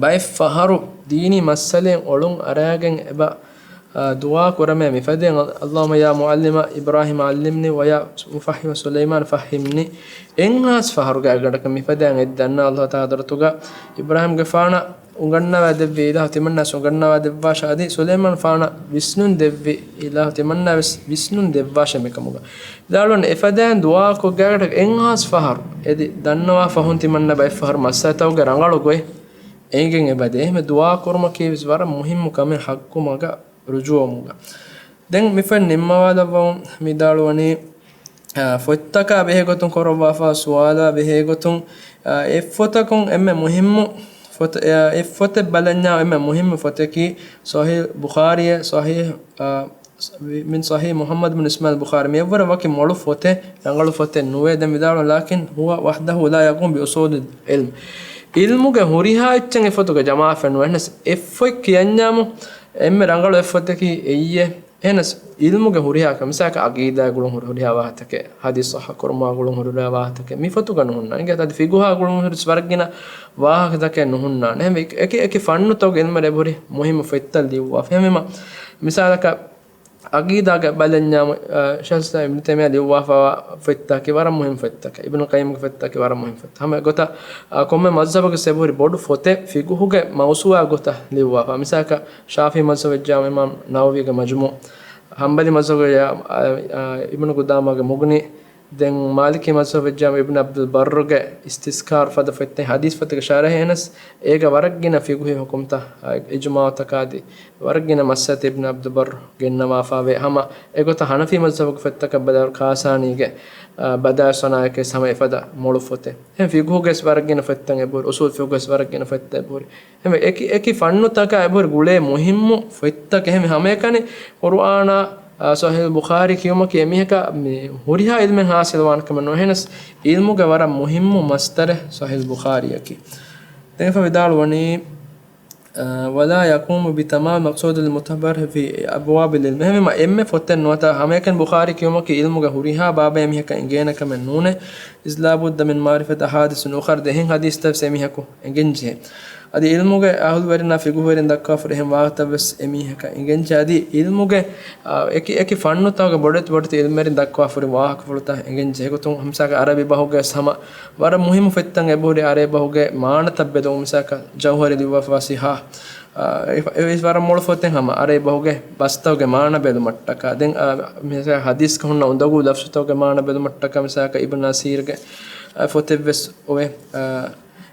ބައެއް ފަހަރު ދީނީ މައްސަލައިން އޮޅުން އަރާގެން އެބަ، އާ، ދުޢާ ކުރަމޭ މިފަދައިން، "اللهم يا معلم إبراهيم علمني ويا مفهم سليمان فهمني." އެއްހާސް ފަހަރުގެ އަގަޑަކަށް މިފަދައިން އެއްދަންނަ ﷲ ތަޢާލާ ޙަޟްރަތުގަ އިބްރާހީމްގެފާނަށް އުނގަންނަވާ ދެއްވި އިލާހު ތިމަންނަވެސް އުނގަންނަވާ ދެއްވާށޭ، އަދި ސުލައިމާން ފާނަށް ވިސްނުން ދެއްވި އިލާހު ތިމަންނަވެސް ވިސްނުން ދެއްވާށޭ މިކަމުގަ. ވިދާޅުވަނީ އެފަދައިން ދުޢާކޮށް ގާތްގަނޑަކަށް އެއްހާސް ފަހަރު އެދި ދަންނަވާ ފަހުން ތިމަންނަ ބައެއް ފަހަރު މައްސަލަތަކުގެ ރަނގަޅު ގޮތް އެނގެން އެބަދޭ. އެހެން ދުޢާ ކުރުމަކީ ވެސް ވަރަށް މުހިއްމު ކަމެއް ޙައްޤު މަގަށް ރުޖޫޢަވުމުގަ. ދެން މިފަދަ ނިންމަވާލައްވަމުން ވިދާޅުވަނީ، އާ، ފޮތްތަކާ ބެހޭގޮތުން ކުރައްވާފަ ސުވާލާ ބެހޭގޮތުން، އާ، އެއްފޮތަކުން އެންމެ މުހިއްމު ފޮތެ-، އާ، އެއްފޮތެއް ބަލަންޏާ އެންމެ މުހިއްމު ފޮތަކީ ޞަޙީޙު ބުޚާރީއޭ، ޞަޙީޙު، އާ، މިން ޞަޙީޙު މުޙައްމަދު ބިން އިސްމާޢީލް ބުޚާރީ. މިއަށްވުރެ ވަކި މޮޅު ފޮތެއް، ރަނގަޅު ފޮތެއް ނުވޭ. ދެން ވިދާޅުވަނީ، "لكن هو وحده لا يقوم بأصول العلم." ޢިލްމުގެ ހުރިހާ އެއްޗެއް އެ ފޮތުގަ ޖަމާވެފަ ނުވޭ. އެހެނަސް އެއްފޮތް ކިޔަންޏާމު އެންމެ ރަނގަޅު އެއްފޮތަކީ އެއްޔޭ. އެހެނަސް ޢިލްމުގެ ހުރިހާ ކަމެއް، މިސާލަކަށް ޢަޤީދާ ގުޅުން ހުރި ހުރިހާ ވާހަކަތަކެއް، ޙަދީޘް ޞައްޙަ ކުރުމާ ގުޅުން ހުރި ހުރިހާ ވާހަކަތަކެއް މި ފޮތުގަ ނުހުންނާނެ. އިނގޭތޯ އަދި ފިޤުހާ ގުޅުން ހުރި ވަރަށް ގިނަ ވާހަކަތަކެއް ނުހުންނާނެ. އެހެންވެ، އެކި، އެކި ފަންނުތަކުގެ ޢިލްމުވެރިން އެބަހުރި މުހިއްމު ފޮތްތައް ލިޔުއްވާފަ. އެހެންވީމަ، މިސާލަކަށް ޢަޤީދާގެ ބަލަންޏާމު، އާ، ޝައިޚުލް އިސްލާމް އިބްނު ތައިމިއްޔާ ލިޔުއްވާފަވާ ފޮތްތަކެއް ވަރަށް މުހިއްމު ފޮތްތަކެއް، އިބްނު ޤައްޔިމްގެ ފޮތްތަކެއް ވަރަށް މުހިއްމު ފޮތްތައް. ހަމަ އެގޮތަށް، އާ، ކޮންމެ މަޒްހަބުގެ އެބަހުރި ބޮޑު ފޮތެއް ފިޤުހުގެ މައުސޫޢާ ގޮތަށް ލިޔުއްވާފަ. މިސާލަކަށް، ޝާފިޢީ މަޒްހަބު ވެއްޖާމު އިމާމް ނަވަވީގެ މަޖްމޫޢު، ޙަންބަލީ މަޒްހަބު ވެއްޖާމު، އާ، އާ، އިބްނު ޤުދާމާގެ މުޣްނީ، ދެން މާލިކީ މަޒްހަބު ވެއްޖާމު އިބްނު ޢަބްދުލް ބައްރުގެ އިސްތިޛްކާރު ފަދަ ފޮތްތައް، ޙަދީޘް ފޮތުގެ ޝަރަޙެއް. އެހެނަސް އޭގަ ވަރަށް ގިނަ ފިޤުހީ ޙުކުމްތައް، އިޖުމާޢުތަކާދި ވަރަށް ގިނަ މައްސަލަތައް އިބްނު ޢަބްދުލް ބައްރު ގެންނަވާފަވޭ. ހަމަ އެގޮތަށް ޙަނަފީ މަޒްހަބުގެ ފޮތްތަކަށް ބަލާއިރު ޤާސާނީގެ، އާ، ބަދާއި ޞަނާއިޢުގެ ހަމަ އެފަދަ މޮޅު ފޮތެއް. އެހެން ފިޤުހުގެ ވެސް ވަރަށް ގިނަ ފޮތްތައް އެބަހުރި، އުޞޫލު ފިޤުހުގެ ވެސް ވަރަށް ގިނަ ފޮތްތައް އެބަހުރި. އެހެންވެ، އެކި، އެކި ފަންނުތަކާ އެބަހުރި ގުޅޭ މުހިއްމު ފޮތްތަކެއް. އެހެންވެ، ހަމައެކަނި ޤުރުއާނާ، އާ، ޞަޙީޙުލް ބުޚާރީ ކިޔުމަކީ އެމީހަކަށް މި ހުރިހާ ޢިލްމެއް ޙާޞިލްވާނެ ކަމެއް ނޫން. އެހެނަސް ޢިލްމުގެ ވަރަށް މުހިއްމު މަޞްދަރެއް ޞަޙީޙުލް ބުޚާރީއަކީ. ދެން އެފަ ވިދާޅުވަނީ، އާ، "ولا يقوم بتمام المقصود المعتبر في أبواب العلم." އެހެންވީމަ، އެންމެ ފޮތެއް ނުވަތަ ހަމައެކަނި ބުޚާރީ ކިޔުމަކީ ޢިލްމުގެ ހުރިހާ ބާބެއް އެމީހަކަށް އެނގޭނެ ކަމެއް ނޫނޭ. "إذ لا بد من معرفة أحاديث أخر." ދެން އެހެން ޙަދީޘްތައް ވެސް އެމީހަކު އެނގެންޖެހޭ. އަދި ޢިލްމުގެ އަހުލުވެރިންނާ ފިޤުހުވެރިން ދައްކާފަ ހުރި އެހެން ވާހަކަތައް ވެސް އެމީހަކަށް އެނގެންޖެހޭ. އަދި ޢިލްމުގެ، އާ، އެކި، އެކި ފަންނުތަކުގެ ބޮޑެތި ބޮޑެތި ޢިލްމުވެރިން ދައްކާފަ ހުރި ވާހަކަފުޅުތައް އެނގެންޖެހޭ. އެގޮތުން ހަމަ މިސާލަކަށް ޢަރަބި ބަހުގައި ވެސް ހަމަ ވަރަށް މުހިއްމު ފޮތްތައް އެބަހުރި ޢަރަބި ބަހުގެ މާނަތައް ބެލުމުން. މިސާލަކަށް ޖައުހަރީ ލިޔުއްވާފަ ސިހާޙު، އާ، އެ، އެ ވަރަށް މޮޅު ފޮތެއް ހަމަ އަރަބި ބަހުގެ ބަސްތަކުގެ މާނަ ބެލުމަށްޓަކާ. ދެން، އާ، މިސާ ހަދީސްގަ ހުންނަ އުނދަގޫ ލަފްޒުތަކުގެ މާނަ ބެލުމަށްޓަކާ، މިސާލަކަށް އިބްނު އަސީރުގެ، އާ، ފޮތެއްވެސް އޮވޭ. އާ،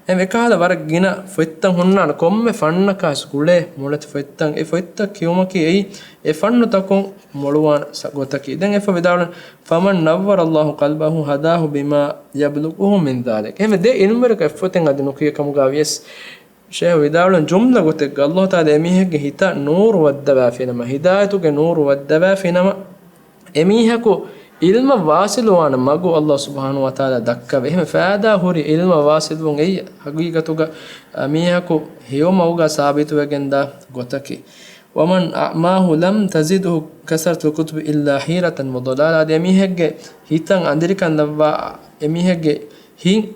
އެ އެކަހަލަ ވަރަށް ގިނަ ފޮތްތައް ހުންނާނެ، ކޮންމެ ފަންނަކާސް ގުޅޭ މޮޅެތި ފޮތްތައް. އެ ފޮތްތައް ކިޔުމަކީ އެއީ އެ ފަންނުތަކުން މޮޅުވާން ސަ-، ގޮތަކީ. ދެން އެފަ ވިދާޅުވި، "فمن نور الله قلبه هداه بما يبلغه من ذلك." އެހެންވެ ދެ އިލްމުވެރިކަށް އެއް ފޮތެއް އަދި ނުކިޔޭ ކަމުގަ ވިޔަސް، ޝޭހު ވިދާޅުވި ޖުމްލަ ގޮތެއްގަ އައްލާހު ތަޢާލާ އެމީހެއްގެ ހިތަށް ނޫރު ވައްދަވާފިނަމަ، ހިދާޔަތުގެ ނޫރު ވައްދަވާފިނަމަ، އެމީހަކު އިލްމަށް ވާސިލުވާނެ މަގު އައްލާހު ސުބްޙާނަހު ވަތަޢާލާ ދައްކަވޭ. އެހެން ފައިދާ ހުރި އިލްމަށް ވާސިލުވުން އެއީ ހަގީގަތުގަ، އަ، މީހަކު ހެޔޮ މަގުގަ ސާބިތުވެގެންދާ ގޮތަކީ. "ومن أعماه لم تزده كثرة الكتب إلا حيرة وضلالا." އަދި އެމީހެއްގެ ހިތަށް އަނދިރިކަން ލައްވާ، އެމީހެއްގެ ހިތް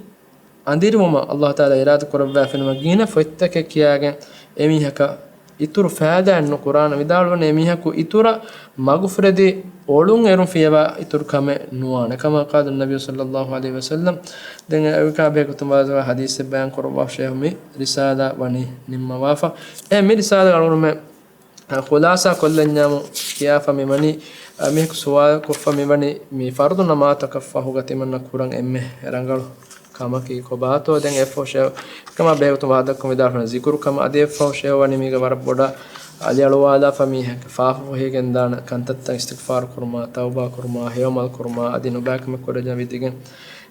އަނދިރިވުމަށް އައްލާހު ތަޢާލާ އިރާދަ ކުރައްވާފިނަމަ، ގިނަ ފޮތްތަކެއް ކިޔާގެން އެމީހަކަށް އިތުރު ފައިދާއެއް ނުކުރާނެ. ވިދާޅުވަނީ އެމީހަކު އިތުރަށް މަގުފުރެދި އޮޅުން އެރުން ފިޔަވާ އިތުރު ކަމެއް ނުވާނެ. كما قال النبي صلى الله عليه وسلم. ދެން އެކާ ބެހޭގޮތުން ވާދަވާ ހަދީސެއް ބަޔާން ކުރައްވާ ޝޭހު މި ރިސާލާ ވަނީ ނިންމަވާފަ. އެ މި ރިސާލާ އަޅުގަނޑުމެ އަ، ޚުލާސާ ކޮށްލަންޏާމު ކިޔާފަ މިވަނީ، އަ، މީހަކު ސުވާލު ކޮށްފަ މިވަނީ، މި ފަރުޟު ނަމާދަކަށް ފަހުގަ ތިމަންނަ ކުރަން އެންމެ ރަނގަޅު ކަމަކީ ކޮބާތޯ؟ ދެން އެއަށްފަހު ޝޭހު ކަމާ ބެހޭގޮތުން ވާހަކަ ދައްކަމުން ވިދާޅުވަނީ ޒިކުރު ކަމަށް. އަދި އެއަށްފަހު ޝޭހު ވަނީ މީގަ ވަރަށް ބޮޑަށް އަލިއަޅުވާލާފަ މީހަކަށް ފާފަ ފޮހިގެންދާނެ ކަންތައްތައް އިސްތިޣްފާރު ކުރުމާ، ތައުބާ ކުރުމާ، ހެޔޮ ޢަމަލު ކުރުމާ، އަދި ނުބައިކަމެއް ކުރެއްވިދިގެން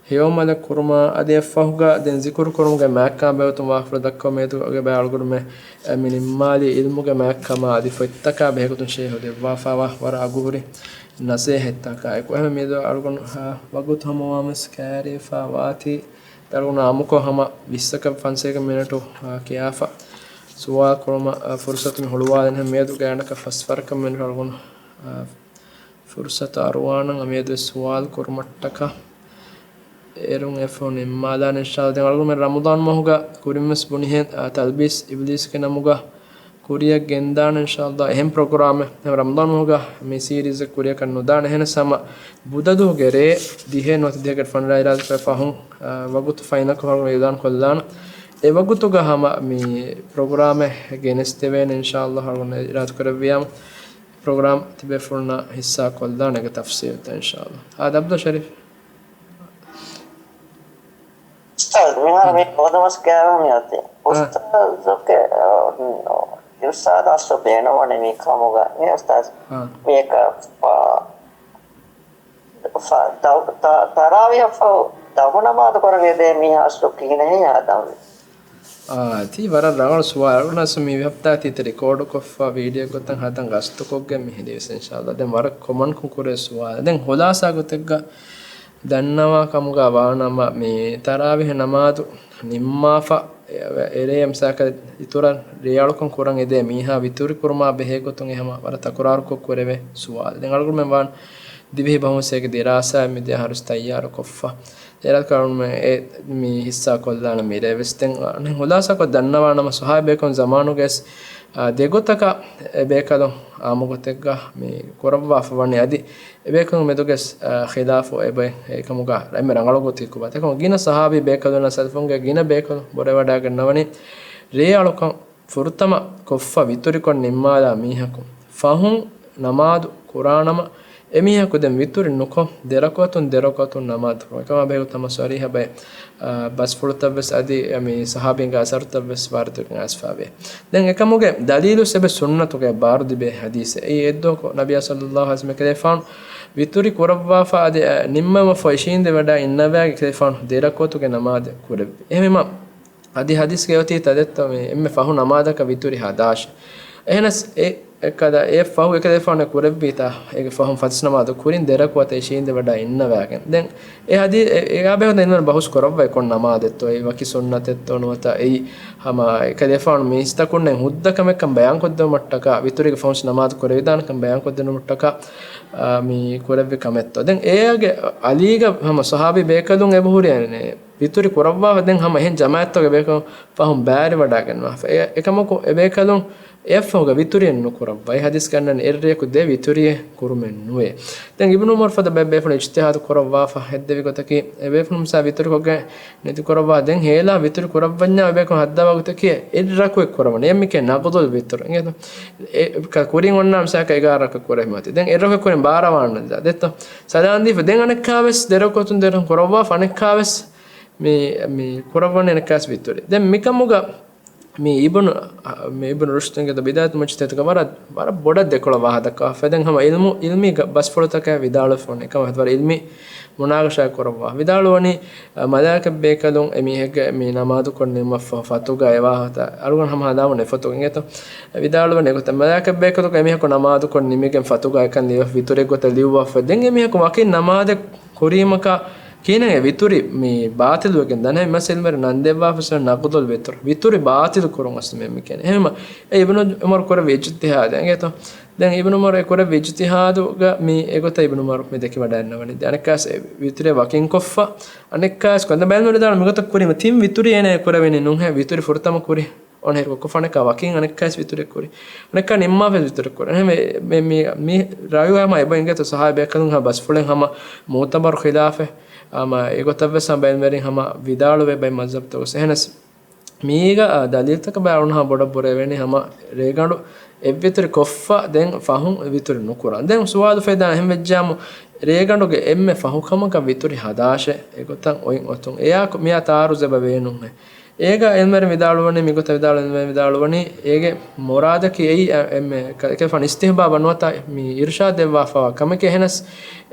ހެޔޮ ޢަމަލެއް ކުރުމާ، އަދި އެއަށްފަހުގަ ދެން ޒިކުރު ކުރުމުގެ މާތްކަމާ ބެހޭގޮތުން ވާހަކަފުޅު ދައްކަމުން މިއަދު އަޅުގަނޑުމެ އެ މި ނިންމާލީ ޢިލްމުގެ މާތްކަމާ އަދި ފޮތްތަކާ ބެހޭގޮތުން ޝޭހު ދެއްވާފައިވާ ވަރަށް އަގުހުރި ނަސޭހަތްތަކާއެކު. އެހެން މިއަދު އަޅުގަނޑު، އާ، ވަގުތު ހަމަވާންވެސް ކައިރިވެފަ ވާތީ، އަޅުގަނޑު އާއްމުކޮށް ހަމަ ވިއްސަކަށް ފަންސަވީސް މިނެޓު، އާ، ކިޔާފަ ސުވާލު ކުރުމަށް، އާ، ފުރުސަތު މި ހުޅުވާލަން. އެހެން މިއަދު ގާތްގަނޑަކަށް ފަސްވަރަކަށް މިނެޓު އަޅުގަނޑު، އާ، ފުރުސަތު އަރުވާނަން އަމިއަދު ސުވާލު ކުރުމަށްޓަކާ. އޭރުން އެއަށްފަހު ނިންމާލާނެ އިންޝާﷲ. ދެން އަޅުގަނޑުމެން ރަމަޟާން މަހުގަ ކުރިންވެސް ބުނިހެން، އާ، ތަލްބީސް އިބްލީސްގެ ނަމުގަ ކުރިއަށް ގެންދާނެ އިންޝާﷲ. އެހެން ޕްރޮގްރާމެއް ދެން ރަމަޟާން މަހުގަ މި ސީރީޒެއް ކުރިއަކަށް ނުދާނެ. އެހެނަސް ހަމަ ބުދަ ދުވަހުގެ ރޭ ދިހައެއް ނުވަތަ ދިހައެއްގެ ފަންރާ އިރާދަކުރެ ފަހުން، އާ، ވަގުތު ފައިނަކު ހަމަ އިޢުލާން ކޮށްލާނަ. އެ ވަގުތުގަ ހަމަ މި ޕްރޮގްރާމެއް ގެނެސްދެވޭނެ އިންޝާﷲ. އަޅުގަނޑު އިރާދަކުރެއްވިޔާމު ޕްރޮގްރާމް ތިބޭފުޅުންނާ ހިއްސާ ކޮށްލާނެ އޭގެ ތަފްސީލްތައް އިންޝާﷲ. އާ، އަބްދުﷲ ޝަރީފް. އުސްތާޛް، މިހާރު މި ހޯދަމަސް ގާވަން މިއޮތީ. އާ. އުސްތާޛުގެ، އާ، އިރުޝާދާ އަސްލު ބޭނުންވަނީ މި ކަމުގަ. މި އުސްތާޛް، އާ. މިއަކަށް، އާ، ފަ-، ތަ-، ތަ-، ތަރާވީހަށްފަހު ދަމު ނަމާދު ކުރަން އެދޭ މީހާ އަސްލު ކިހިނެއް ހަދަންވީ؟ އާ، ތީ ވަރަށް ރަނގަޅު ސުވާލެއް. އަޅުގަނޑަސް މި ވިހަފްތާ ތީތި ރިކޯޑުކޮށްފަ ވީޑިއޯ ގޮތަށް ހަދަން ގަސްތުކޮށްގެން މި ހެދިވެސް އިންޝާﷲ. ދެން ވަރަށް ކޮމަންކޮށް ކުރޭ ސުވާލެއް. ދެން ހުލާސާ ގޮތެއްގަ ދަންނަވާ ކަމުގަ ވާނަމަ، މި ތަރާވީހު ނަމާދު ނިންމާފަ، އެ، އެރޭ އެމްސާކަށް އިތުރަށް ރޭއަޅުކަން ކުރަން އެދޭ މީހާ ވިތުރި ކުރުމާ ބެހޭ ގޮތުން އެ ހަމަ ވަރަށް ތަކުރާރުކޮށް ކުރެވޭ ސުވާލެއް. ދެން އަޅުގަނޑުމެން ވާން ދިވެހި ބަހުންސޭގެ ދިރާސާއެއް މިދިޔަ އަހަރުސް ތައްޔާރު ކޮށްފަ. އޭރަކަށް އަޅުމެން އެ މި ހިއްސާ ކޮށްލާނަ މިރޭ ވެސް. ދެން ހުލާސާކޮށް ދަންނަވާނަމަ ސުހާއިބޭކަން ޒަމާނުގެސް، އާ، ދެގޮތަކަށް އެ ބޭކަލުން އާއްމު ގޮތެއްގަ މި ކުރައްވާފަ ވަނީ. އަދި އެބޭކަލުން މެދުގެސް، އާ، ޚިލާފު އެބަ އެކަމުގަ އެންމެ ރަނގަޅު ގޮތީ ކޮބާތޯ؟ އެކަމު ގިނަ ސަހާބީ ބޭކަލުންނާ ސަލަފުންގެ ގިނަ ބޭކަލުން ބުނެވަޑައިގަންނަވަނީ ރޭއަޅުކަން ފުރަތަމަ ކޮށްފަ ވިތުރިކޮށް ނިންމާލާ މީހަކު ފަހުން ނަމާދު ކުރާނަމަ، އެމީހަކު ދެން ވިތުރި ނުކޮށް، ދެރަކުޢަތުން ދެރަކުޢަތުން ނަމާދު ކުރުން. އެކަމާ ބެހޭގޮތުން ހަމަ ޞަރީޙަ ބައެއް، އާ، ބަސްފުޅުތައްވެސް އަދި މި ޞަޙާބީންގެ އަސަރުތައްވެސް ވާރިދުވެގެން އައިސްފައިވޭ. ދެން އެކަމުގެ ދަލީލު އެބަ ސުންނަތުގެ ބާރު ދިބޭ ޙަދީޘެއް. އެއީ އެއްދުވަހަކު ނަބިއްޔާ ޞައްލައްލާހު ޢަލައިހި ވަސައްލަމަ އެކަލޭފާނު ވިތުރި ކުރައްވާފަ އަދި، އަ، ނިންމަވަފަ އިށީނދެ ވަޑައި އިންނަވާގެ އެކަލޭފާނު ދެރަކުޢަތުގެ ނަމާދެއް ކުރެއްވި. އެހެންވީމަ، އަދި ޙަދީޘްގައި އޮތީ ތަދެއްތޯ މި އެންމެ ފަހު ނަމާދަކަށް ވިތުރި ހަދާށޭ. އެހެނަސް އެ، އެކަލަ، އެ ފަހު އެކަލޭފާނު ކުރެއްވީތާ، އޭގެ ފަހުން ފަތިސް ނަމާދު ކުރިން ދެރަކުޢަތަށް އިށީނދެ ވަޑައި އިންނަވާގެން. ދެން އެ ޙަދީ، އެ، އެއާ ބެހޭގޮތުން އިންނަވަން ބަހުސް ކުރައްވައި ކޮން ނަމާދެއްތޯ، އެ ވަކި ސުންނަތެއްތޯ ނުވަތަ އެއީ ހަމަ އެކަލޭފާނު މީސްތަކުންނެއް ހުއްދަ ކަމެއްކަން ބަޔާންކޮށްދެވުމަށްޓަކާ، ވިތުރީގެ ފަހުން ނަމާދު ކުރެވިދާނެކަން ބަޔާންކޮށްދިނުމަށްޓަކާ، އާ، މި ކުރެއްވި ކަމެއްތޯ. ދެން އެއާގެ އަލީގަ ހަމަ ޞަޙާބީ ބޭކަލުން އެބަހުރި އަނެއް ވިތުރި ކުރައްވާފަ ދެން ހަމަ އެހެން ޖަމާއަތްތަކުގެ ބޭކަލުން ފަހުން ބައިވެރިވަޑައިގަންނަވާފަ. އެ، އެކަމަކު އެބޭކަލުން އެއަށްފަހުގަ ވިތުރިއެއް ނުކުރައްވާ. އެ ޙަދީޘްގައި އަންނަނީ އެއްރެޔަކު ދެ ވިތުރިއެއް ކުރުމެއް ނުވޭ. ދެން އިބްނު ޢުމަރު ފަދަ ބައެއް ބޭފުޅުން އިޖްތިހާދު ކުރައްވާފަ ހެއްދެވި ގޮތަކީ، އެ ބޭފުޅުން މިސާ ވިތުރިކޮށްގެން ނެތިކުރައްވާ ދެން ހޭލާ ވިތުރި ކުރައްވަންޏާ އެބޭކަލުން ހައްދަވާ ގޮތަކީ އެއް ރަކުއެއް ކުރަވަނީ. އެއްމިކޭ ނަޤުޟުލް ވިތުރު. އިނގޭތޯ؟ އެ، ކަ-، ކުރިން އޮންނާ މިސާކަށް އެގާރަ ރަކު ކުރެވި މަތި. ދެން އެއް ރަކު ކުރިން ބާރަ ވާންނަ ދެއްތޯ؟ ސަލާން ދީފަ ދެން އަނެއްކާވެސް ދެ ރަކުޢަތުން ދެ ރަކުޢަތުން ކުރައްވާފަ އަނެއްކާވެސް މި، މި ކުރައްވަނީ އަނެއްކާވެސް ވިތުރި. ދެން މިކަމުގަ މި އިބްނު، މި އިބްނު ރުޝްދުގެ ބިދާޔަތުލް މުޖްތަހިދުގަ ވަރަށް، ވަރަށް ބޮޑަށް ދެކޮޅަށް ވާހަކަ ދައްކަވާފަ. ދެން ހަމަ އިލްމު، އިލްމީ ގަ-، ބަސްފުޅުތަކާ ވިދާޅުވެފަ އެކަމަށް ވަރަށް އިލްމީ މުނާގަޝާ ކުރައްވާ. ވިދާޅުވަނީ، އަ، މަލާއިކަ ބޭކަލުން އެ މީހެއްގެ މި ނަމާދު ކޮށް ނިންމަފަ ފަތުގަ އެ ވާހަކަ އަޅުގަނޑު ހަމަ ހަނދާން އެ ފޮތުގަ އިނގޭތޯ؟ ވިދާޅުވަނީ އެގޮތަށް މަލާއިކަ ބޭކަލުން އެ މީހަކު ނަމާދު ކޮށް ނިމިގެން ފަތުގަ އެކަން ލިޔުއްވަފަ ވިތުރެއް ގޮތަށް ލިޔުއްވާފަ. ދެން އެ މީހަކު ވަކިން ނަމާދެއް ކުރީމަކާ ކިހިނެއް ވިތުރި މި ބާތިލުވެގެން ދާނެ؟ މަސް އިލްމުވެރިން ނަން ދެއްވާފަ ނަޤުޟުލް ވިތުރު. ވިތުރި ބާތިލު ކުރުން އަސްލު މި ކިޔަނީ. އެހެންވީމަ އެ އިބްނު ޢުމަރު ކުރެއްވި އިޖްތިހާދެއް އިނގޭތޯ؟ ދެން އިބްނު ޢުމަރު އެ ކުރެއްވި އިޖްތިހާދުގަ މި އެގޮތަށް އިބްނު ޢުމަރު މި ދެކިވަޑައިންނަވަނީ. ދެން އަނެއްކާސް އެ ވިތުރެއް ވަކިން ކޮށްފަ، އަނެއްކާސް ކޮން ބައެއް ވިދާޅު މިގޮތަށް ކުރީމަ ތިން ވިތުރި އޭނަ ކުރެވެނީ ނުހޭ. ވިތުރި ފުރަތަމަ ކުރި އޮން ހެރި ކޮށްފަ އަނެއްކާ ވަކިން އަނެއްކާސް ވިތުރެއް ކުރި. އަނެއްކާ ނިންމާފަ ވިތުރެއް ކުރި. އެހެންވެ، މި، މި، މި ރައުޔު ހަމަ އެބަ އިނގޭތޯ ޞަޙާބީ ބޭކަލުން ހަމަ ބަސްފުޅެއް ހަމަ މުޢުތަބަރު ޚިލާފެއް. ހަމަ އެގޮތަށްވެސް ހަމަ ބައެއްވެރިން ހަމަ ވިދާޅުވޭ ބައެއް މަޒްހަބްތަކު ވެސް. އެހެނަސް މީގަ، އާ، ދަލީލްތަކަށް ބައި އަޅުން ހަމަ ބޮޑަށް ބުރެވޭނެ ހަމަ ރޭގަނޑު އެއްވިތުރި ކޮށްފަ ދެން ފަހުން ވިތުރި ނުކުރާ. ދެން ސުވާލު ފެދާނެ އެހެން ވެއްޖާމު ރޭގަނޑުގެ އެންމެ ފަހު ކަމަކަށް ވިތުރި ހަދާށޭ އެގޮތަށް އޮތް އޮތުން. އެޔާ މިޔާ ތާރުޒު އެބަ ވޭނުންހޭ. އޭގަ އިލްމުވެރިން ވިދާޅުވަނީ، މިގޮތަށް ވިދާޅުވަނީ، އިލްމުވެރިން ވިދާޅުވަނީ، އޭގެ މުރާދަކީ އެއީ، އެ، އެންމެ ކަ-، ކަލޭފާނު އިސްތިޙްބާބަށް ނުވަތަ މި އިރުޝާދު ދެއްވާފަވާ ކަމެކޭ. އެހެނަސް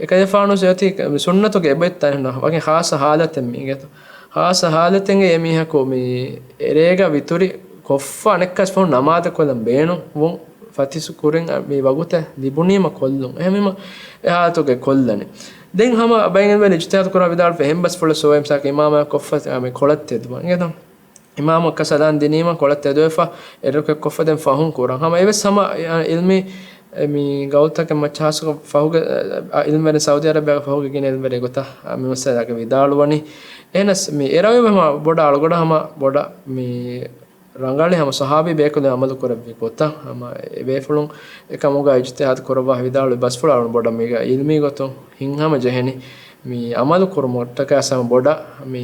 އެކަލޭފާނު އޮތީ މި ސުންނަތުގެ އެބައޮތްތާ އެހެން ވަކި ޚާއްޞަ ޙާލަތެއް މީ އިނގޭތޯ. ޚާއްޞަ ޙާލަތެއްގައި އެމީހަކު މި އެރޭގަ ވިތުރި ކޮށްފަ އަނެއްކާސް ފަހުން ނަމާދަށް ކޮށްލަން ބޭނުންވުން ފަތިސް ކުރިން މި ވަގުތެއް ލިބުނީމަ ކޮށްލުން. އެހެންވީމަ އެ ޙާލަތުގައި ކޮށްލަނީ. ދެން ހަމަ ބައެއް އިލްމުވެރިން އިޖްތިހާދު ކުރާ ވިދާޅުވެ އެހެން ބަސްފުޅެއް ސޯވޭ މިސާލަކަށް އިމާމާ ކޮށްފަ މި ކޮޅަށް ތެދުވާ އިނގޭތޯ. އިމާމަކަށް ސަލާން ދިނީމަ ކޮޅަށް ތެދުވެފަ އެއްރަކު ކޮށްފަ ދެން ފަހުން ކުރަން. ހަމަ އެވެސް ހަމަ އިލްމީ އެ މި ގައުލުތަކެއް މައްޗަށް ހާއްސަކޮށް ފަހުގެ، އަ، އިލްމުވެރިން ސައުދީ އަރަބިޔާގެ ފަހުގެ ގިނަ އިލްމުވެރިން އެގޮތަށް މި މައްސަލާގައި ވިދާޅުވަނީ. އެހެނަސް މި އެރައުޔު ހަމަ ބޮޑަށް އަޅުގަނޑަށް ހަމަ ބޮޑަށް މި ރަނގަޅީ ހަމަ ޞަޙާބީ ބޭކަލުން އަމަލު ކުރެއްވި ގޮތަށް ހަމަ އެބޭފުޅުން އެކަމުގައި އިޖްތިހާދު ކުރައްވާ ވިދާޅުވި ބަސްފުޅު އަޅުން ބޮޑަށް މީގަ އިލްމީ ގޮތުން ހިތްހަމަ ޖެހެނީ. މި އަމަލު ކުރުމަށްޓަކާ ސަމަ ބޮޑަށް މި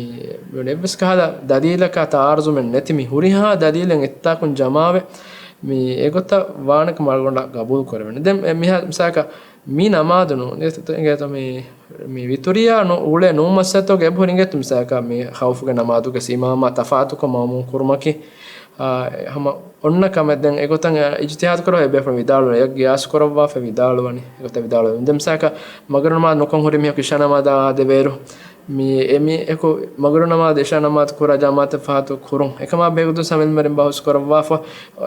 އެއްވެސް ކަހަލަ ދަލީލަކާ ތައާރުޒުމެއް ނެތި މި ހުރިހާ ދަލީލެއް އެއްތާކުން ޖަމާވެ، މި އެގޮތަށް ވާނެކަމަށް އަޅުގަނޑަށް ގަބޫލު ކުރެވެނެ. ދެން މިހާ މިސާލަކަށް މި ނަމާދު ނޫން އިނގޭތޯ މި، މި ވިތުރިއާ ނު އުޅޭ ނޫން މައްސަތޯގެ އެބަހުރި އިނގޭތޯ މިސާލަކަށް މި ޚައުފުގެ ނަމާދުގެ އިމާމާ ތަފާތުކޮށް މައުމޫމް ކުރުމަކީ، އާ، ހަމަ އޮންނަ ކަމެއް. ދެން އެގޮތަށް އިޖްތިހާދު ކުރައްވާ އެބޭފުޅުން ވިދާޅުވަނީ، އެޔަށް ގިޔާސް ކުރައްވާފަ ވިދާޅުވަނީ، އެގޮތަށް ވިދާޅުވަނީ. ދެން މިސާލަކަށް މަގުރިބު ނަމާދު ނުކޮށް ހުރި މީހަކު އިޝާ ނަމާދަށް އާދެވޭއިރު، މި އެމީހަކު މަގުރިބު ނަމާދު އިޝާ ނަމާދު ކުރާ ޖަމާޢަތެއް ފަހަތު ކުރުން. އެކަމާ ބެހޭގޮތުން ސަމަ އިލްމުވެރިން ބަހުސް ކުރައްވާފަ،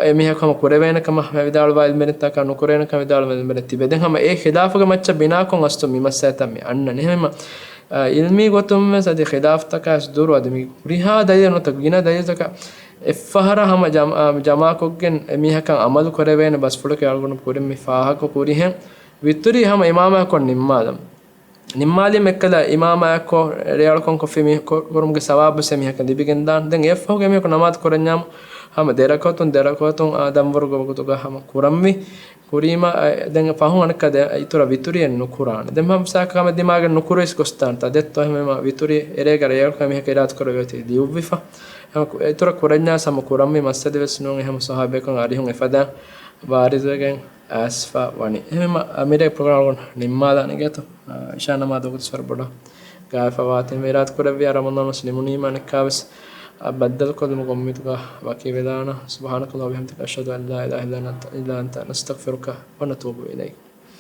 އެމީހަކު ހަމަ ކުރެވޭނެ ކަމަށް ވިދާޅުވާ އިލްމުވެރިންތަކާ ނުކުރޭނެ ކަމަށް ވިދާޅުވާ އިލްމުވެރިން ތިބޭ. ދެން ހަމަ އެ ޚިލާފުގެ މައްޗަށް ބިނާކޮށް އަސްލު މި މައްސަލަތައް މި އަންނަނީ. އެހެންވީމަ، އާ، އިލްމީ ގޮތުން ވެސް އަދި ޚިލާފުތަކާ ވެސް ދުރު އަދި މި ހުރިހާ ދަލީލެއް ނުވަތަ ގިނަ ދަލީލުތަކާ އެއްފަހަރާ ހަމަ ޖަމް-، އާ، ޖަމާކޮށްގެން އެމީހަކަށް އަމަލު ކުރެވޭނެ ބަސްފުޅަކީ އަޅުގަނޑު ކުރިން މި ފާހަގަ ކުރިހެން ވިތުރި ހަމަ އިމާމާ ކޮށް ނިންމާލަން. ނިންމާލީމަ އެއްކަލަ އިމާމާއެއްކޮށް ރޭއަޅުކަން ކޮށްފި މީ ކޮ-، ކުރުމުގެ ސަވާބު ވެސް އެމީހަކަށް ލިބިގެންދާން. ދެން އެއަށްފަހުގެ އެމީހަކު ނަމާދު ކުރަންޏާމު ހަމަ ދެރަކުޢަތުން، ދެރަކުޢަތުން އާ ދަންވަރުގެ ވަގުތުގަ ހަމަ ކުރަންވީ. ކުރީމަ، އަ، ދެން ފަހުން އަނެއްކާ ދެ-، އިތުރަށް ވިތުރިއެއް ނުކުރާނެ. ދެން ހަމަ ސާކަ ހަމަ ދިމާގެ ނުކުރެވިސް ގޮސްދާންތާ ދެއްތޯ ހަމަ ވިތުރި އެރޭގަ ރޭއަޅުކަން މީހަކަށް އިރާދަ ކުރެވޭތީ ލިޔުއްވިފަ. ހަމަ ކު-، އިތުރަށް ކުރަންޏާ ހަމަ ކުރަންވީ މައްސަލަ ވެސް ނޫން. އެ ހަމަ ޞަޙާބީކަން އަރިހުން އެފަދަ ވާރިދުވެގެން އައިސްފަ ވަނީ. އެހެންވީމަ، އަ، މިރޭ ޕްރޮގްރާމް ނިންމާލާނެ ގޭތޯ. އަ، އިޝާ ނަމާދު ވަގުތު ވަރަށް ބޮޑަށް ގާތްފަވާތީ އިރާދަ ކުރެއްވިޔާ ރަމަޟާން މަސް ނިމުނީމަ އަނެއްކާވެސް، އަ، ބައްދަލުކޮށްލުމުގެ އުއްމީދުގަ ވަކިވެލާނަން. سبحانك اللهم وبحمدك، أشهد أن لا إله إلا أنت، إلا أنت، نستغفرك ونتوب إليك.